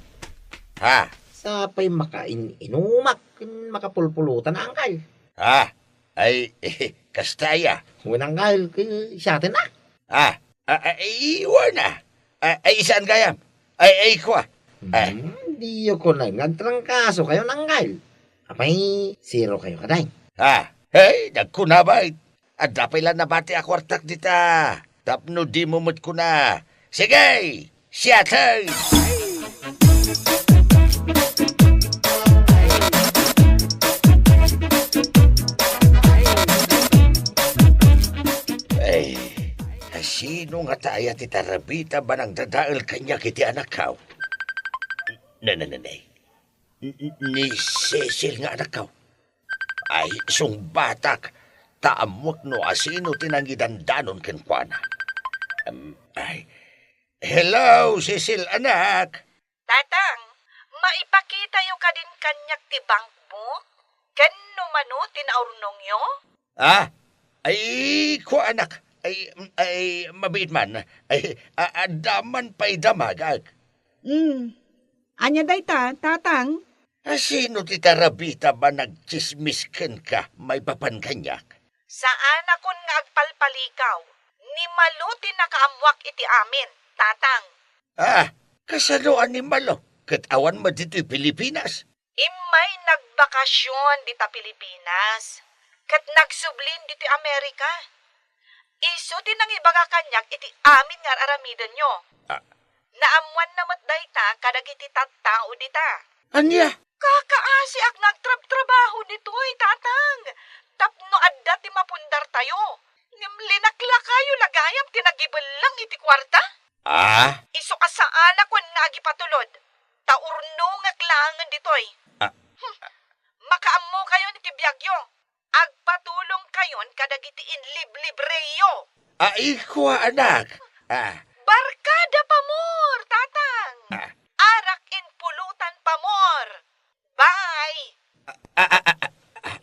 Ha? Sa pay makain-inumak ken makapulpulutan, Uncle. Ha? Ay, kasta aya. Wen, Uncle, ket siaten a. Ah, ah, ah, iwan a. Ah, ay, saan gayam? Ay, ay, kua. Ah. Hmm, diyo kunen nga agtrangkasokayo, Uncle. Apay, zero kayo kadi? Ah, hey, nagkuna bay. Adda pay la nabati a kuartak dita. Tapno dimo met kuna. Sige! Siatay! Ay, sino ngata aya ti tarabita banang dadael kaniak iti anakko? Nanananay. N-, n-, ni Cecil nga anakko. Ay, sungbatak, ta ammoak no asino ti nangidandanon kenkuana. Em, ay, hello, Cecil, anak. Tatang, maipakitayo kadin kaniak ti bankbook? Ken no mano ti naurnongyo? Ah, Ay, kuanak. Ay, ay, mabiit man. Ay, a-, adda man pay damagak. Hmm. Ania dayta, Tatang? A, sino ti tarabita a nagtsismis kenka maipapan kaniak? Saanakon nga agpalpalikaw. Ni Malo ti nakaammoak iti amin, Tatang. Ah, kasano a ni Malo? Ket awan met ditoy Pilipinas? Immay nagbakasion dita Pilipinas, ket nagsublin ditoy Amerika. Isu ti nangibaga kaniak iti amin nga ar-aramidenyo. Ah. Naammoanna met dayta kadagiti tattao dita. Ania? Kakaasiak nga agtrabtrabaho ditoy, Tatang, tapno adda ti mapundartayo. Ngem linaklakayo la gayam ti nagibellang iti kuarta. Ah? Isu a saanakon nga agipatulod, ta urnongek laengen ditoy. Ah. Hmm. Makaammokayon iti biagyo. Agpatulongkayon kadagiti inliblibreyo. Ay, kua, anak. Ah. Barkada pamor, Tatang. Ah. Arak in pulutan pamor. Bye. Ah, ah, ah, ah, ah.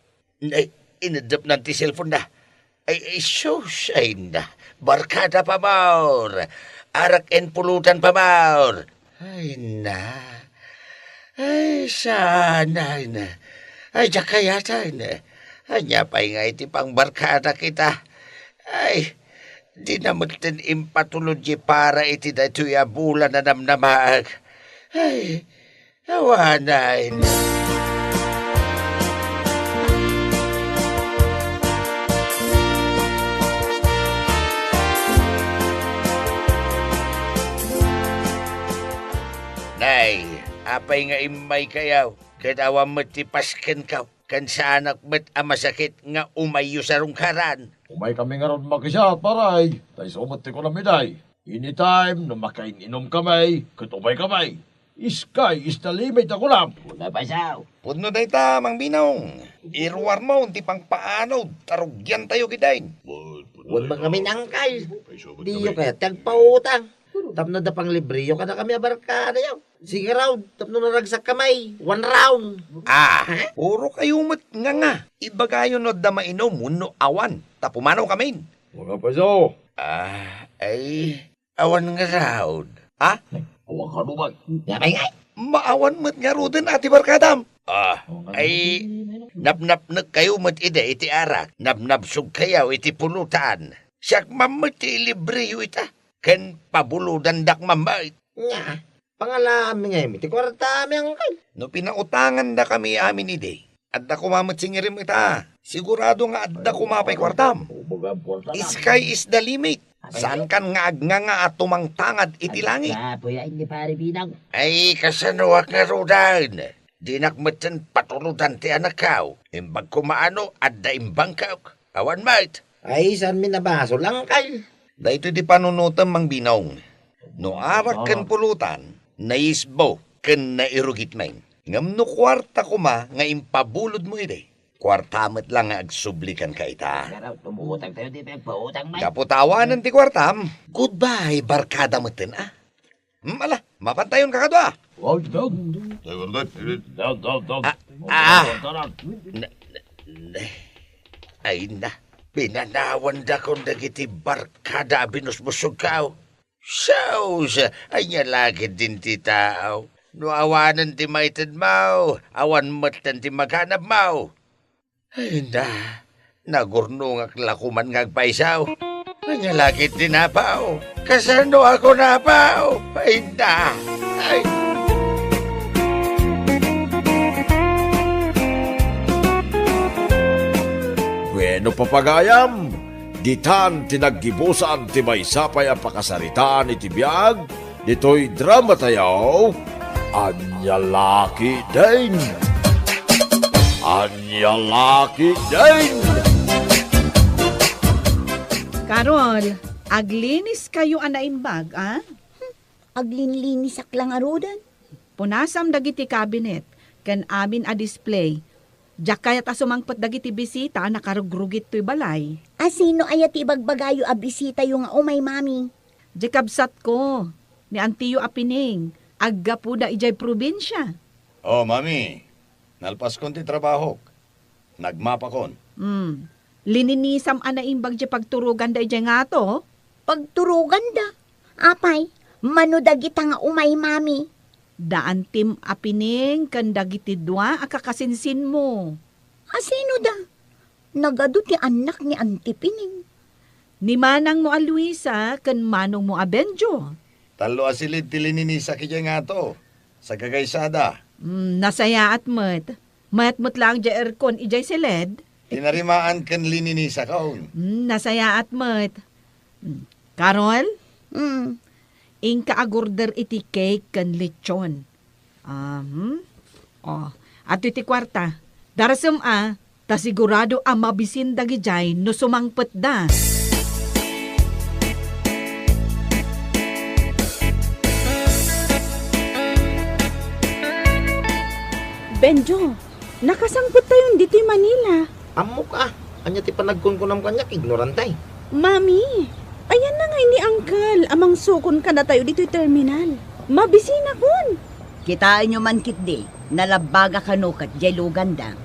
Ay, ineddepnan ti cellphone na. Ay, ay, sus, ay na. Barkada pamor. Arak in pulutan pamor. Ay na. Ay, saan, ay na. Ay, diak kayatan. Ania pay nga iti pangbarkada kita. Ay, di na metten impatulod ti para iti daytoy a bulan a namnamaak. Ay, awanen. Nay, apay nga immaykayo, ket awan met ti paskenko, ken saanak met a masakit nga umayyo sa rungkaran. Umaykami ngarud makisiat, pare. Ta isu met ti kunam idiay. Anytime no makain-inumkami, ket umaykami. Sky is the limit a kunam. Una pa siya. Pudno dayta, Mang Binong. Iruarmo ti pangpaanod, ta rugiantayo ketdin. Wen met ngamin, angkal. Diyo kayat ti agpautang. Tapno adda panglibriyo kadakami a barkadayo. Sige raw, tapno naragsakkami. One round. Ah, puro kayo met nga nga. Ibagayo no adda mainom wenno awan, ta pumanawkamin. Mga paso. Ah, ay, awan nga raw. Ha? Awan ka naman. Nga kay ngay. Maawan met ngaruden a ti barkadam. Ah, ay, napnapnek kayo met idi iti arak. Napnapsog kayo iti pulutan. Siak man met ti ilibriyo ita. Ken pabulodandak man met. Nga, pangalaami ngay met ti kuartami, angkal. No pinautangandakami amin idi, adda koma met singirim ita. Sigurado nga adda koma pay kuartam. Sky is the limit. Saankan nga agnganga a tumangtangad iti langit. Apo ya, hindi pare Binang. Ay, kasanoak ngaruden? Dinak metten patulodan ti anakko. Imbag koma no adda imbangkok. Awan met. Ay, saanmi a basol, angkal. Daytoy ti panunotem, Mang Binong. No arak ken pulutan, naisbo ken nairugitmi. Ngem no kuarta koma nga impabulodmo idi, kuarta met la nga agsubli kenka ita. Pero tumutang tayo, di pa nagpautang, man. Gapu ta awanen ti kuartam. Goodbye, barkada metten, ah. Hmm, ala, mapantayon kakadua. Wow, down. Down, down, down. Ah, ah. Down, down. Ne, ne, ne. Ay na, pinanawandakon dagiti barkada a binusbusogko. Sus, ania la ketdin ti tao? No awanen ti maitedmo, awan metten ti maganabmo. Ay na, nagurnongak la koman nga agpayso. Ania la ketdin, Apo? Kasanoakon, Apo? Ay na, ay. Bueno, papagayam, ditan ti naggibusan ti maysa pay a pakasaritaan iti biag ditoy dramatayo, Ania la ketdin? Ania la ketdin? Karol, aglinis kayo a naimbag, a? Hmm, aglinlinisak la ngaruden. Punasam dagiti kabinet, ken amin a display. Diak kayat a sumangpet dagiti bisita a nakarugrugit toy balay. A sino aya ti ibagbagayo a bisitayo nga umay, Mami? Diay kabsatko, ni antiyo a Pining, aggapuda idiay probinsia. Oh, Mami, nalpaskon ti trabahok. Nagmapakon. Hmm. Lininisam a naimbag diay pagturoganda idiay ngato. Pagturoganda? Apay, mano dagita nga umay, Mami? Da Antim a Pining ken dagiti dua a kakasinsinmo. Asino da? Nagadu ti annak ni Anti Pining. Ni manangmo a Luisa ken manongmo a Benjo. Tallo a silid ti lininisak idiay ngato. Sagagaysada. Mm, nasayaat met. Mayat met laeng diay aircon idiay silid. Tinarimaan ken lininisakon. Mm, nasayaat met. Mm. Carol? Mm. Inka agorder iti cake ken lechon. Ah, hmm? Oh, adtoy ti kuarta. Darasem a, ta sigurado a mabisin dagidiay no sumangpetda. Benjo, nakasangpettayon ditoy Manila. Ammok a, ania ti panagkunkunam kaniak, ignorante. Mami, ayanna ngay ni Uncle a mangsukon kadatayo ditoy terminal. Mabisinakon. Kitaenyo man ketdi, nalabbaga kano ket diay luganda.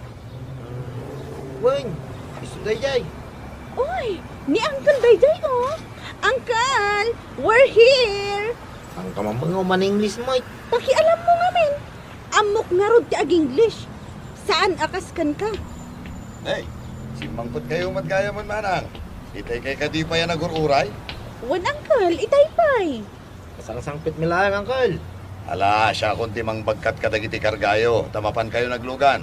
Wen, isu daydiay. Oy, ni Uncle daydiay, oh. Uncle, we're here. Saan ka mamanga man-English, Mike? Pakialammo ngamin. Ammok ngarud ti ag-English. Saan a kas kenka. Hey, simmangpet kayo met gayam, manang. Itay kay kadi pay a nagur-uray? Wen, Uncle, itay pay. Kasangsangpet mi laeng, Uncle. Ala, siakon ti mangbagkat kadagiti kargayo, ta mapan kayo naglugan.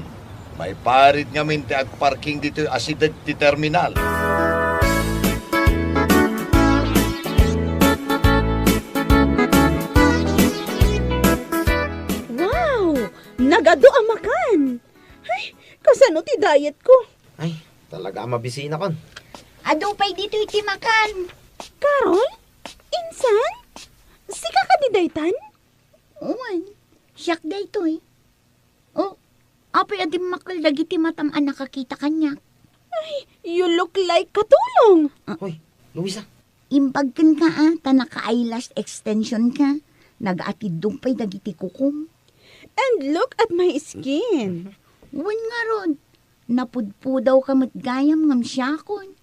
Maiparit ngamin ti agparking ditoy asideg ti terminal. Wow! Nagadu a makan! Ay, kasano ti diet ko? Ay, talaga a mabisinakon. Adu pay ditoy ti makan. Carol? Insan? Sika kadi daytan? Wen, siak daytoy. Oh, apay a dimmakkel dagiti matam a nakakita kaniak? Ay, you look like Katulong. Ah. Hoy, Luisa. Imbag kenka a, ta naka-eyelash extension ka. Nagaatiddog pay dagiti kukom. And look at my skin. Wen ngarud, napudpudaw ka met gayam ngem siakon.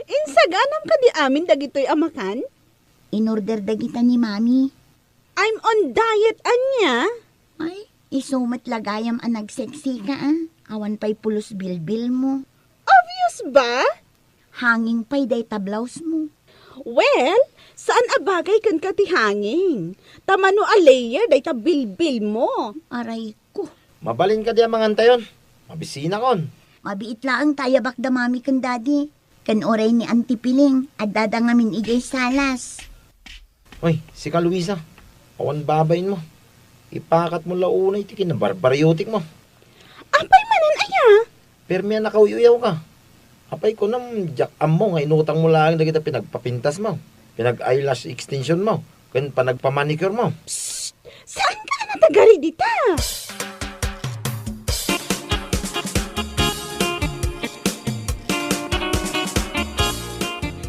Insaganam kadi amin dagitoy a makan? In-order dagita ni Mami. I'm on diet, ania? Ay, isu met la gayam a nagseksi ka, ah. Awan pay pulos bilbil mo. Obvious ba? Hanging pay dayta blouse mo. Well, saan a bagay kenka ti hanging? Ta mano a layer dayta bilbil mo? Aray ko. Mabalin kadi a mangantayon? Mabisinakon. Mabiit laeng ta ayabak da Mami ken Daddy. Ken uray ni Auntie Piling, addada ngamin idiay salas. Oy, sika, Luisa, awan babain mo. Ipakat mo la unay ti kinabarbariotik mo. Apay manen aya? Permi a nakauy-uyaw ka. Apay kunam, diak ammo nga inutang mo laeng dagita pinagpapintas mo, pinag-eyelash extension mo, ken panagpamanicure mo. Psst! Saan ka a natagari dita?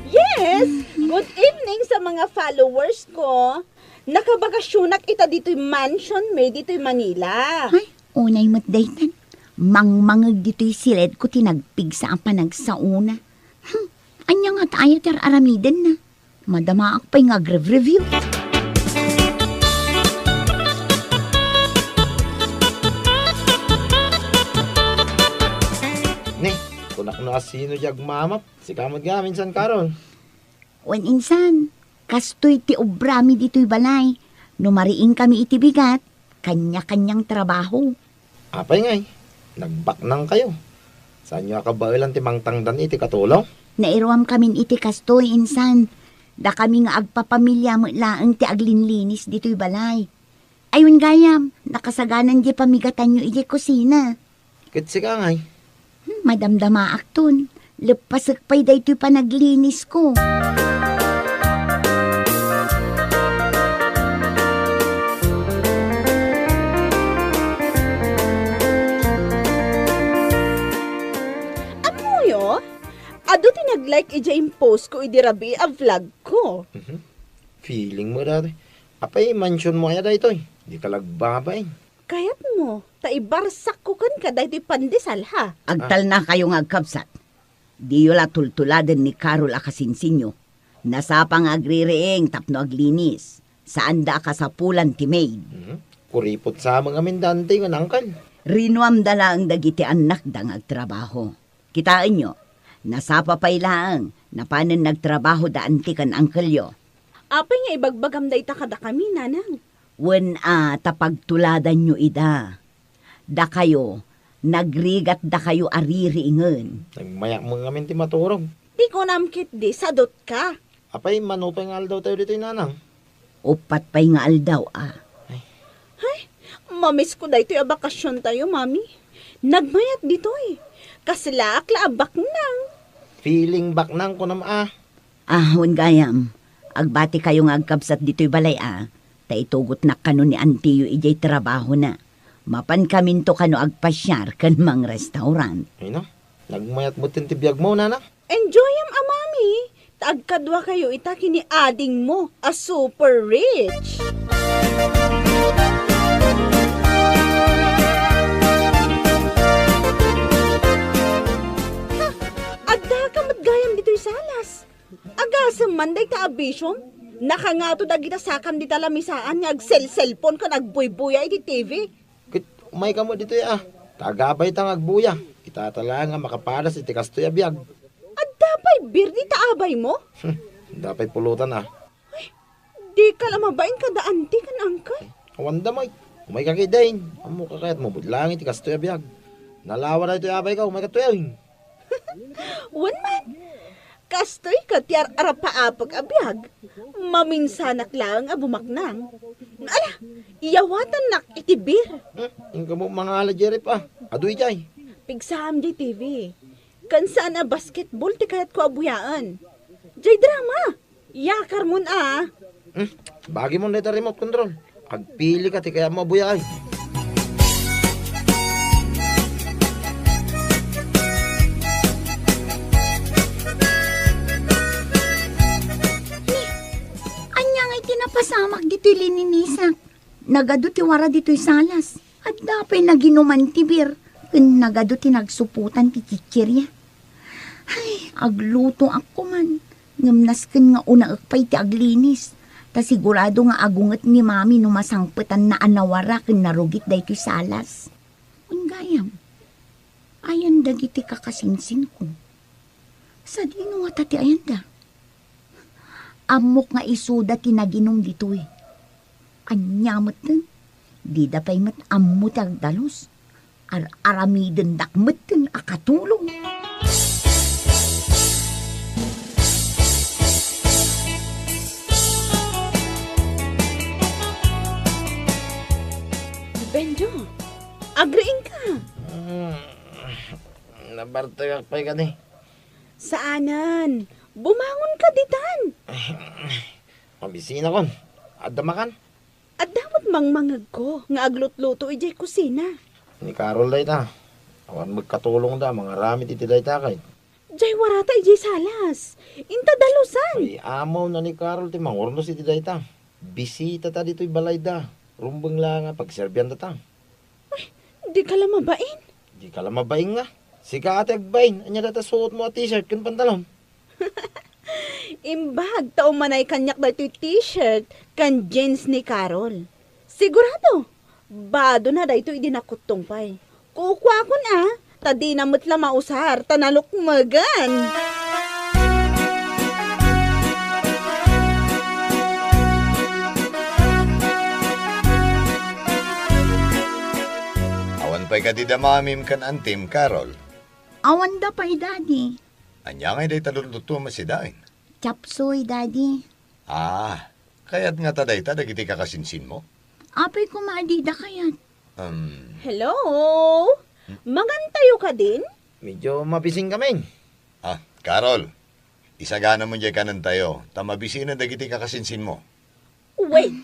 Yes! Good evening sa mga followers ko. Nakabakasyonak ita ditoy mansion mi ditoy Manila. Ay, unay met daytan. Mangmangeg ditoy siledko ti nagpigsa a panagsaona. Hmm, ania ngata aya ti ar-aramidenna? Madamaak pay nga agrev-review. Ni, kunak no asino diay agmamap. Sika met ngamin, San Carol. Wen insan, kastoy ti obrami ditoy balay. No mariingkami iti bigat, kanya-kanyang trabaho. Apay ngay, nagbaknang kayo. Saanyo a kabaelan ti mangtangdan iti Katulong? Nairuamkamin iti kastoy, insan. Dakami nga agpapamilia met laeng ti aglinlinis ditoy balay. Ay, wen gayam, nakasaganan diay pamigatanyo idiay kusina. Ket sika ngay? Hmm, madamdamaakton. Leppasek pay daytoy panaglinisko. Ammoyo, adu ti nag-like idiay impostko idi rabii a vlogko. Mhm. Feeling mo, dati. Apay, mansion mo aya daytoy? Di ka lagbabain. Kayatmo, ta ibarsakko kenka daytoy pandesal, ha? Agtalnakayo nga agkabsat. Diyo la tultuladen ni Carol a kasinsinyo. Nasapa nga agririing tapno aglinis. Saanda a kasapulan ti maid. Hmm? Kuripot sa amin ngamin da anti nga nangkal. Rinuamda laeng dagiti annakda nga agtrabaho. Kitaenyo, nasapa pay laeng, napanen nagtrabaho da anti ken angkelyo. Apay nga ibagbagam dayta kadakami, Nanang? Wen a, ta pagtuladanyo ida. Dakayo, nagrigat dakayo a ririingen. Nagmayat mo ngamin ti maturog. Ti kunam ketdi, sadut ka. Apay, mano pay nga aldaw tayo ditoy, Nanang? Uppat pay nga aldaw, a. Ay. Hay, mamisko daytoy a bakasyon tayo, Mami. Nagmayat ditoy. Kaslaak la a baknang. Feeling baknang, kunam, a. Ah, wen gayam, agbati kayo nga agkabsat ditoy balay, a. Ta itugotnak kano ni antiyo idiay trabahona. Mapan kaminto kano agpasiar ken mangrestaurant. Ay na, nagmayat metten ti biagmo, Nanang. Enjoyam a, Mami, ta agkadua kayo ita ken ni adingmo a super rich. Ha, adda ka met gayam ditoy salas. Agasem man dayta a bisiom. Nakangato dagita sakam dita lamisaan nga agselselpon ken agbuybuya iti T V. Ket umayka met ditoy, a. Ta agabay ta nga agbuya. Itata laeng a makapadas iti kastoy a biag. Adda pay bir dita abaymo? Hmm, adda pay pulutan, a. Ay, dika la mabain kada anti ken angkel? Awanda met. Umayka ketdin. Ammoka kayat mabudlangen iti kastoy a biag. Nalawa daytoy abayko, umayka toyen. Wen man, kastoy ket ti ar-arapaapek a biag. Maminsanak laeng a bumaknang. Ala, iyawatannak iti bir. Hmm, inka mo mangala, Jerry, a. Adu idiay. Pigsaam diay T V. Ken saan a basketball ti kayatko a buyaen. Diay drama. Yakarmon, a. Hmm, bagimon dayta remote control. Agpili ka ti kayatmo a buyaen. Ni, ania ngay ti napasamak ditoy lininisak? Nagadu ti wara ditoy salas. Adda pay naginuman ti bir, ken nagadu ti nagsuputan ti chichirya. Ay, aglutoak koman. Ngem nasken nga unaek pay ti aglinis. Ta sigurado nga agunget ni Mami no masangpetanna a nawara ken narugit daytoy salas. Wen gayam, ayan dagiti kakasinsinko. Sadino ngata ti ayanda? Ammok nga isuda ti naginum ditoy. Ania metten, dida pay met ammo ti agdalus. Ar-aramidendak metten a katulong. Benjo, agriingka. Mm, nabartekak pay kadi. Saanen, bumangonka ditan. Mabisinakon. Adda makan? Adda met mangmangegko nga aglutluto idiay kusina. Ni Carol dayta. Awan met katulongda mangaramid iti dayta ket. Diay warata idiay salas. Inta dalusan. Ay, amawna ni Carol ti mangurnos iti dayta. Bisitata ditoy balayda. Rumbeng la nga pagserbiandata. Ay, dika la mabain. Dika la mabain nga. Sika ti agbain. Ania dayta suotmo a t-shirt ken pantalon? Imbag ta umanay kaniak daytoy t-shirt ken jeans ni Carol. Sigurado, badona daytoy idi nakuttong pay. Kukuakon a, ta dina met la mausar ta nalukmegen. Awan pay kadi da mamim ken antim, Carol? Awanda pay, Daddy. Ania ngay dayta lutlutuam a sidaen? Chop suey, Daddy. Ah, kayat ngata dayta dagiti kakasinsinmo? Apay koma a dida kayat? Um. Hello? Mangantayo kadin? Medyo mabising kami. Ah, Carol, isaganamon diay kanentayo, ta mabisinen dagiti kakasinsinmo. Wait!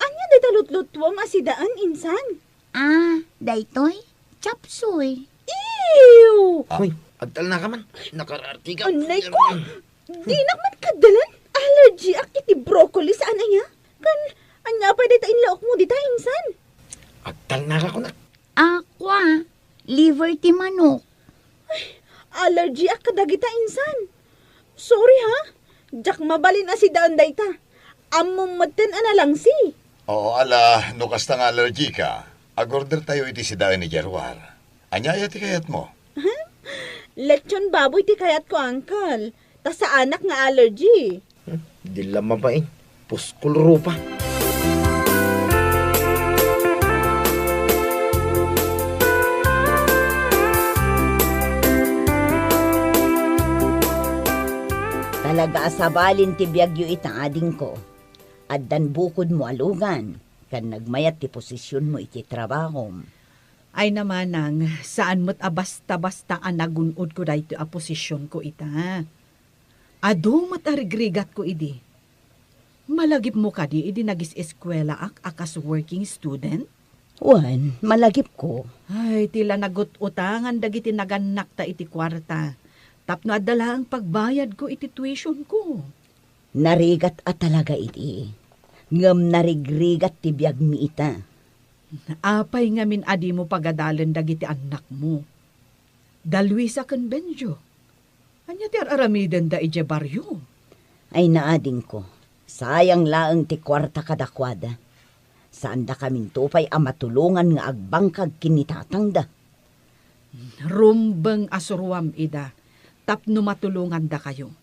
Ania dayta lutlutuam a sidaen, insan? Ah, daytoy? Chop suey. Ew! Ah. Hoy, agtalnaka man. Nakarartiga. Anay ko! Dinak man kaddalan. Allergyak iti broccoli saan aya. Kan, ania pay dayta inlaokmo dita, insan? Agtalnaka kunak. Aqua, liver ti manok. Ay, allergyak kad dagita insan. Sorry, ha? Diak mabalin a sidaen dayta. Ammom metten a nalangsi. Oo, ala, no kasta nga allergy ka, agorder tayo iti sidaen idiay ruar. Ania aya ti kayatmo? Lechon baboy ti kayatko, uncle. Ta saanak nga allergy. Hmm, di la mabain. Puskol rupa. Talaga a sabalin ti biagyo ita, adingko. Addan bukodmo a lugan, ken nagmayat ti posisionmo iti trabahom. Ay namanang, saan met a basta-basta a nagun-odko daytoy a posisionko ita. Adu met a rigrigatko idi. Malagipmo kadi idi nagis-eskuelaak a kas working student? Wen, malagipko. Ay, ti la nagut-utangan dagiti nagannakta iti kuarta tapno adda laeng pagbayadko iti tuitionko. Narigat a talaga idi, ngem narigrigat ti biagmi ita. Apay ngamin a dimo pagadalen dagiti annakmo? Da Luisa ken Benjo, ania ti ar-aramidenda idiay barrio? Ay, naadingko, sayang laeng ti kuarta kadakuada. Saandakaminto pay a matulongan nga agbangkag ken ni tatangda. Rumbeng a suruam ida tapno matulongandakayo.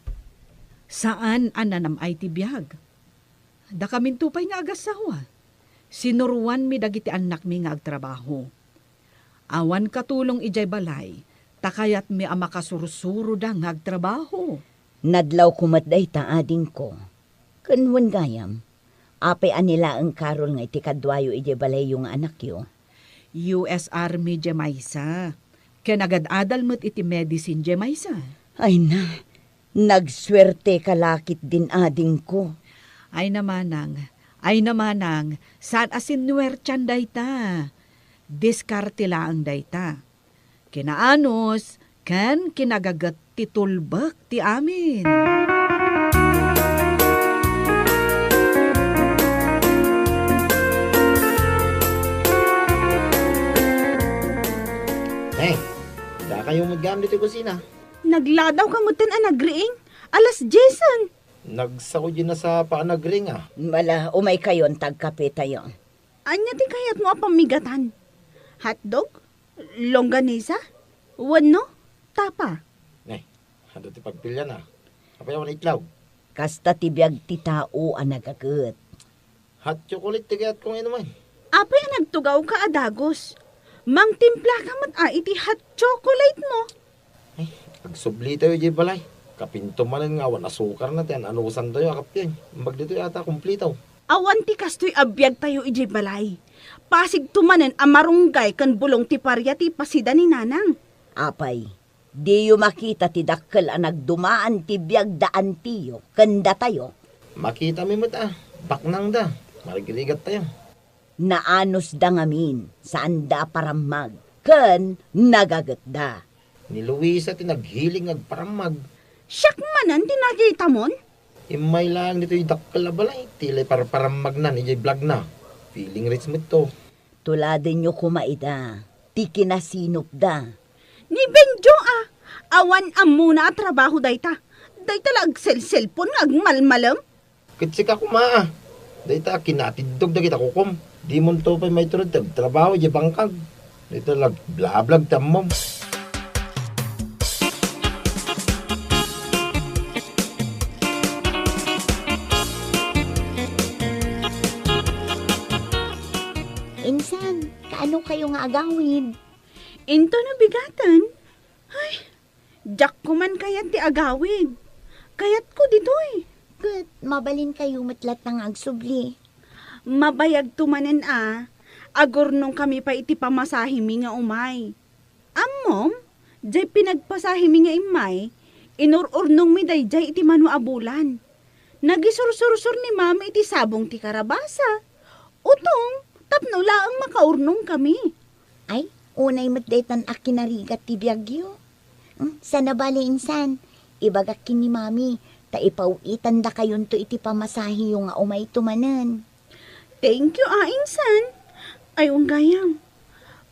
Saan a nanam-ay ti biag. Dakaminto pay nga agassawa. Sinuroanmi dagiti annakmi nga agtrabaho. Awan katulong idiay balay, ta kayatmi a makasursuroda nga agtrabaho. Nadlawko met dayta, adingko. Ken wen gayam, apay a ni laeng Carol nga iti kaduayo idiay balayyo nga anakyo? U S Army diay maysa, ken agad-adal met iti medicine diay maysa. Ay na, nagsuerteka la ketdin, adingko. Ay namanang, ay namanang, saan a sinuertian dayta. Diskarte laeng dayta. Kinaanus ken kinagaget ti tulbek ti amin. Neng, dakayo met gayam ditoy kusina. Nagladawka metten a nagriing. Alas diesen. Nagsako diay nasapa a nagriing, a. Ala, umaykayon ta agkapetayo. Ania ti kayatmo a pammigatan? Hotdog? Longganisa? Wenno tapa? Ne, adu ti pagpilian, a. Apay awan itlog? Kasta ti biag ti tao a nagaget. Hot chocolate ti kayatko nga inuman. Apay a nagtugawka a dagus? Mangtimplaka met a iti hot chocolate mo. Ay, agsublitayo idiay balay. Kapinto manen nga awan asukarna ti an-anusantayo a kappien. Imbag ditoy ata, kumplito. Awan ti kastoy a biagtayo idiay balay. Pasigto manen a marunggay ken bulong ti paria ti ipasida ni Nanang. Apay, diyo makita ti dakkel a nagdumaan ti biag da antiyo ken datayo? Makitami met a, baknangda, marigrigattayo. Naanusda ngamin, saanda a parammag, ken nagagetda. Ni Luisa ti naghiling nga agparammag. Siak manen ti nakitamon? Immay laeng ditoy dakkel a balay, ti la iparparammagnan idiay blogna. Feeling rich met to. Tuladenyo koma ida, ti kinasinopda. Ni Benjo a, awan ammona a trabaho dayta. Dayta la agselselpon nga agmalmalem. Ket sika koma, a. Dayta a kinatiddog dagiti kukom. Dimonto pay maiturod ti agtrabaho idiay bangkag. Dayta la agblablog ti ammom. Insan, kaano kayo nga agawid? Intono bigaten? Ay, diak koman kayat ti agawid. Kayatko ditoy. Ket mabalinkayo met latta nga agsubli. Mabayagto manen a, agurnongkami pay iti pamasahemi nga umay. Ammom, diay pinagpasahemi nga immay, inur-urnongmi daydiay iti mano a bulan. Nagisursursor ni Mami iti sabong ti karabasa, utong, tapno laeng makaurnongkami. Ay, unay met daytan a kinarigat ti biagyo. Hmm, sana bale insan, ibagak ken ni Mami, ta ipaw-itandakayonto iti pamasaheyo nga umayto manen. Thank you, a, insan. Ay, wen gayam.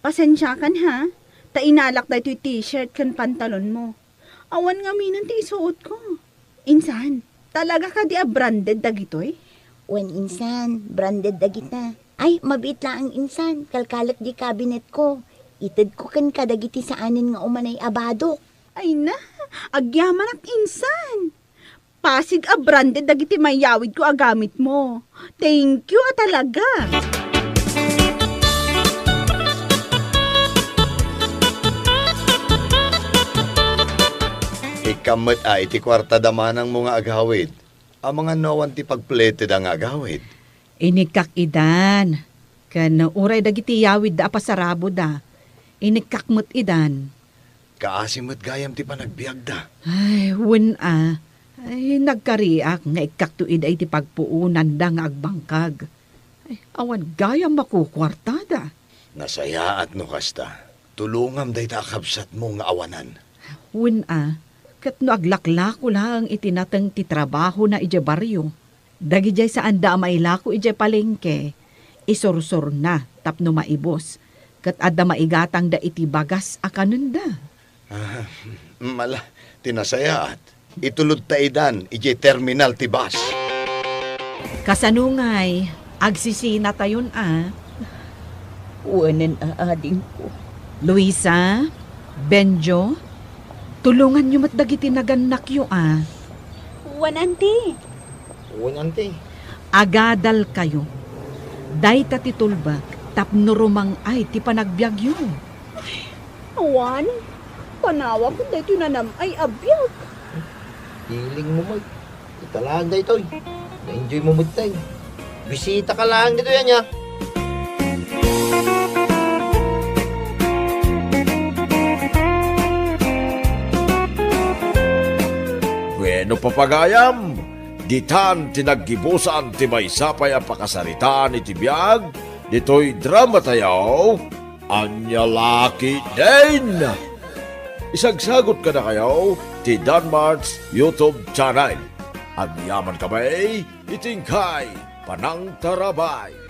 Pasensiakan, ha, ta inalak daytoy t-shirt ken pantalon mo. Awan ngaminen ti isuotko. Insan, talaga kadi a branded dagitoy? Wen insan, branded dagita. Ay, mabiit laeng insan, kalkalek di kabinetko. Itedko kenka dagiti saanen nga umanay a badok. Ay na, agyamanak insan. Pasig a branded dagiti mayawidko a gamitmo. Thank you a talaga. Ikkam met a iti kuartada manangmo nga agawid. Amangan no awan ti pagpleteda nga agawid. Inikkak idan, ken uray dagiti yawidda a pasaraboda, inikkak met idan. Kaasi met gayam ti panagbiagda. Ay, wen a. Ay, nagkariak nga ikkakto ida iti pagpuonanda nga agbangkag. Ay, awan gayam makukuartada. Nasayaat no kasta. Tulongam dayta a kabsatmo nga awanan. Wen a, ket no aglaklako laeng iti nateng ti trabahona idiay barrio, dagidiay saanda a mailako idiay palengke, isursurna tapno maibus, ket adda maigatangda iti bagas a kanenda. Ah, mala, ti nasayaat. Itulodta idan idiay terminal ti bus. Kasano ngay, agsisinatayon a? Wenen a, adingko. Luisa, Benjo, tulonganyo met dagiti nagannakyo a. Wen, anti. Wen, anti. Agadalkayo. Dayta ti tulbek tapno rumang-ay ti panagbiagyo. Awan, panawak daytoy nanam-ay a biag. Feeling mo, Mike. Ita laeng daytoy. Na-enjoy mo met tay. Bisita ka laeng ditoy, ania? Bueno, papagayam, ditan ti naggibusan ti maysa pay a pakasaritaan iti biag ditoy drama tayo, Ania La Ketdin. Isagsagut kadakayo ti Danmart's YouTube channel. Agyaman kami iti inkay panangtarabay.